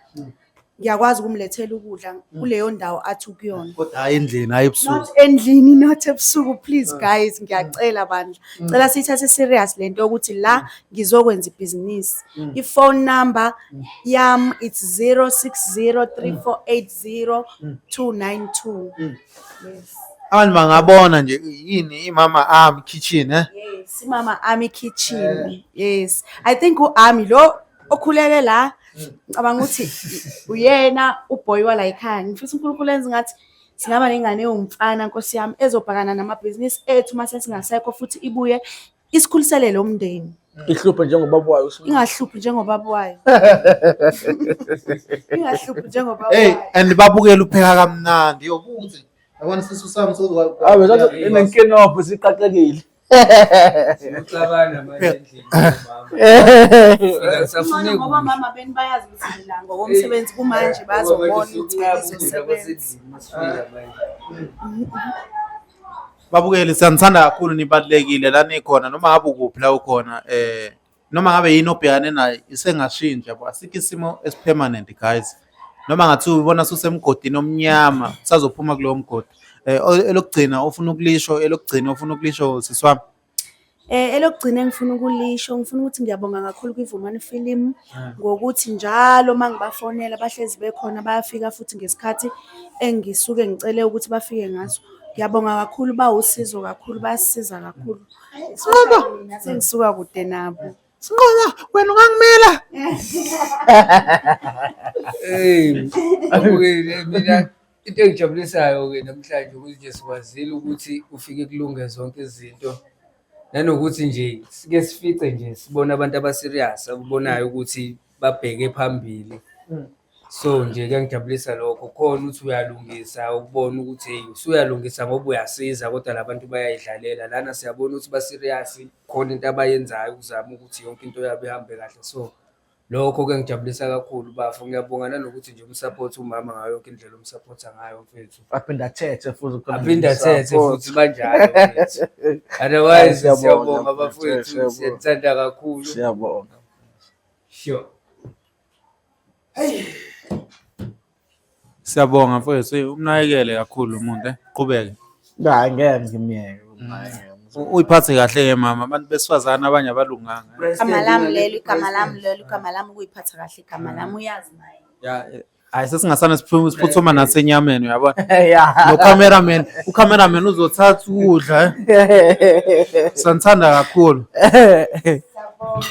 ngiyakwazi ukumlethela ukudla kuleyo ndawo athi ukuyona. Kodwa hayi endlini, hayi ebusuku. Not endlini, not ebusuku, please guys, ngiyacela bandla. Cela siyithathe serious lento yokuthi la ngizokwenza ibhizinisi. I-phone number yami, it's 060 3480 292. Yes. Abantu bangabona nje yini iMama Ami Kitchen, eh? Yes, iMama Ami Kitchen. Yes. I think uAmi lo okhulele la, ngicabanga ukuthi uyena uboy wala ekhaya. Ngifisa uNkulunkulu enze ngathi singaba nengane ewumfana, Nkosi yami, ezobhakana namabhizinisi ethu mase singasekho, futhi ibuye isikhulisele lo mndeni. Ihluphe njengobaba wayo. Ingahluphi njengobaba wayo. Ingahluphi njengobaba Hey, wayo. and babukela upheka kamnandi. Yo, ukuthi yabona isisu sami Abe sathi inenkinobho siqaqekile. Uxabana manje endlini nomama. Fika ngisafuna Ngcono ngoba mama beni bayazi ukuthi ngila ngokomsebenzi kumanje, bazobona ukuthi ngizosebenza. Babukeli, siyanithanda kakhulu, nibalulekile la nikhona, noma ngabe ukuphi la ukhona, noma ngabe yini obhekane nayo isengashintsha, yabo. Asikho isimo esi-permanent, guys. Noma ngathiwa ubona susemgodini omnyama, usazophuma kulowo mgodi. Elokugcina ofuna ukulisho, elokugcina ofuna ukulisho, sisi wami. Elokugcina engifuna ukulisho, ngifuna ukuthi ngiyabonga kakhulu kwiVumani Film ngokuthi njalo uma ngibafonela bahlezi bekhona, bayafika futhi ngesikhathi engisuke ngicele ukuthi bafike ngaso. Ngiyabonga kakhulu, bawusizo kakhulu, bayasisiza kakhulu. Especially mina sengisuka kude nabo. Sinqola, wena ungangimela. Hey, babukeli, mina into engijabulisayo-ke namhlanje ukuthi nje sikwazile ukuthi ufike kulunge zonke izinto, nanokuthi nje sike sifice nje sibone abantu aba-serious, ababonayo ukuthi babheke phambili. So nje kuyangijabulisa lokho, khona ukuthi uyalungisa, ukubona ukuthi hey, usuyalungisa ngoba uyasiza, kodwa la bantu bayayidlalela lana. Siyabona ukuthi ba-serious, khona into abayenzayo ukuzama ukuthi yonke into yabo ihambe kahle. So lokho kuyangijabulisa kakhulu, bafo. Ngiyabonga nanokuthi nje um-support umama ngayo yonke indlela um-supporta ngayo, mfethu. Aphinde athethe futhi. Aphinde athethe futhi, banjalo mfethu. Otherwise Siyabonga, siyabonga mfethu, bafowethu, siyabonga. siyakuthanda kakhulu. Siyabonga. Sure. Siyabonga mfowethu, umnakekele kakhulu umuntu, eh. Qhubeke. Hayi, ngeke ngimyeke umnakekele. Uyiphathe kahle ke mama, abantu besifazane abanye abalunganga. Igama lami lelo, igama lami lelo, igama lami ukuyiphatha kahle, igama lami uyazi naye. Ya, hayi, sesingasane siphuthuma nasenyameni, uyabona. Yeah. No cameraman, u-cameraman uzothatha ukudla, eh. Sanithanda kakhulu. Siyabonga.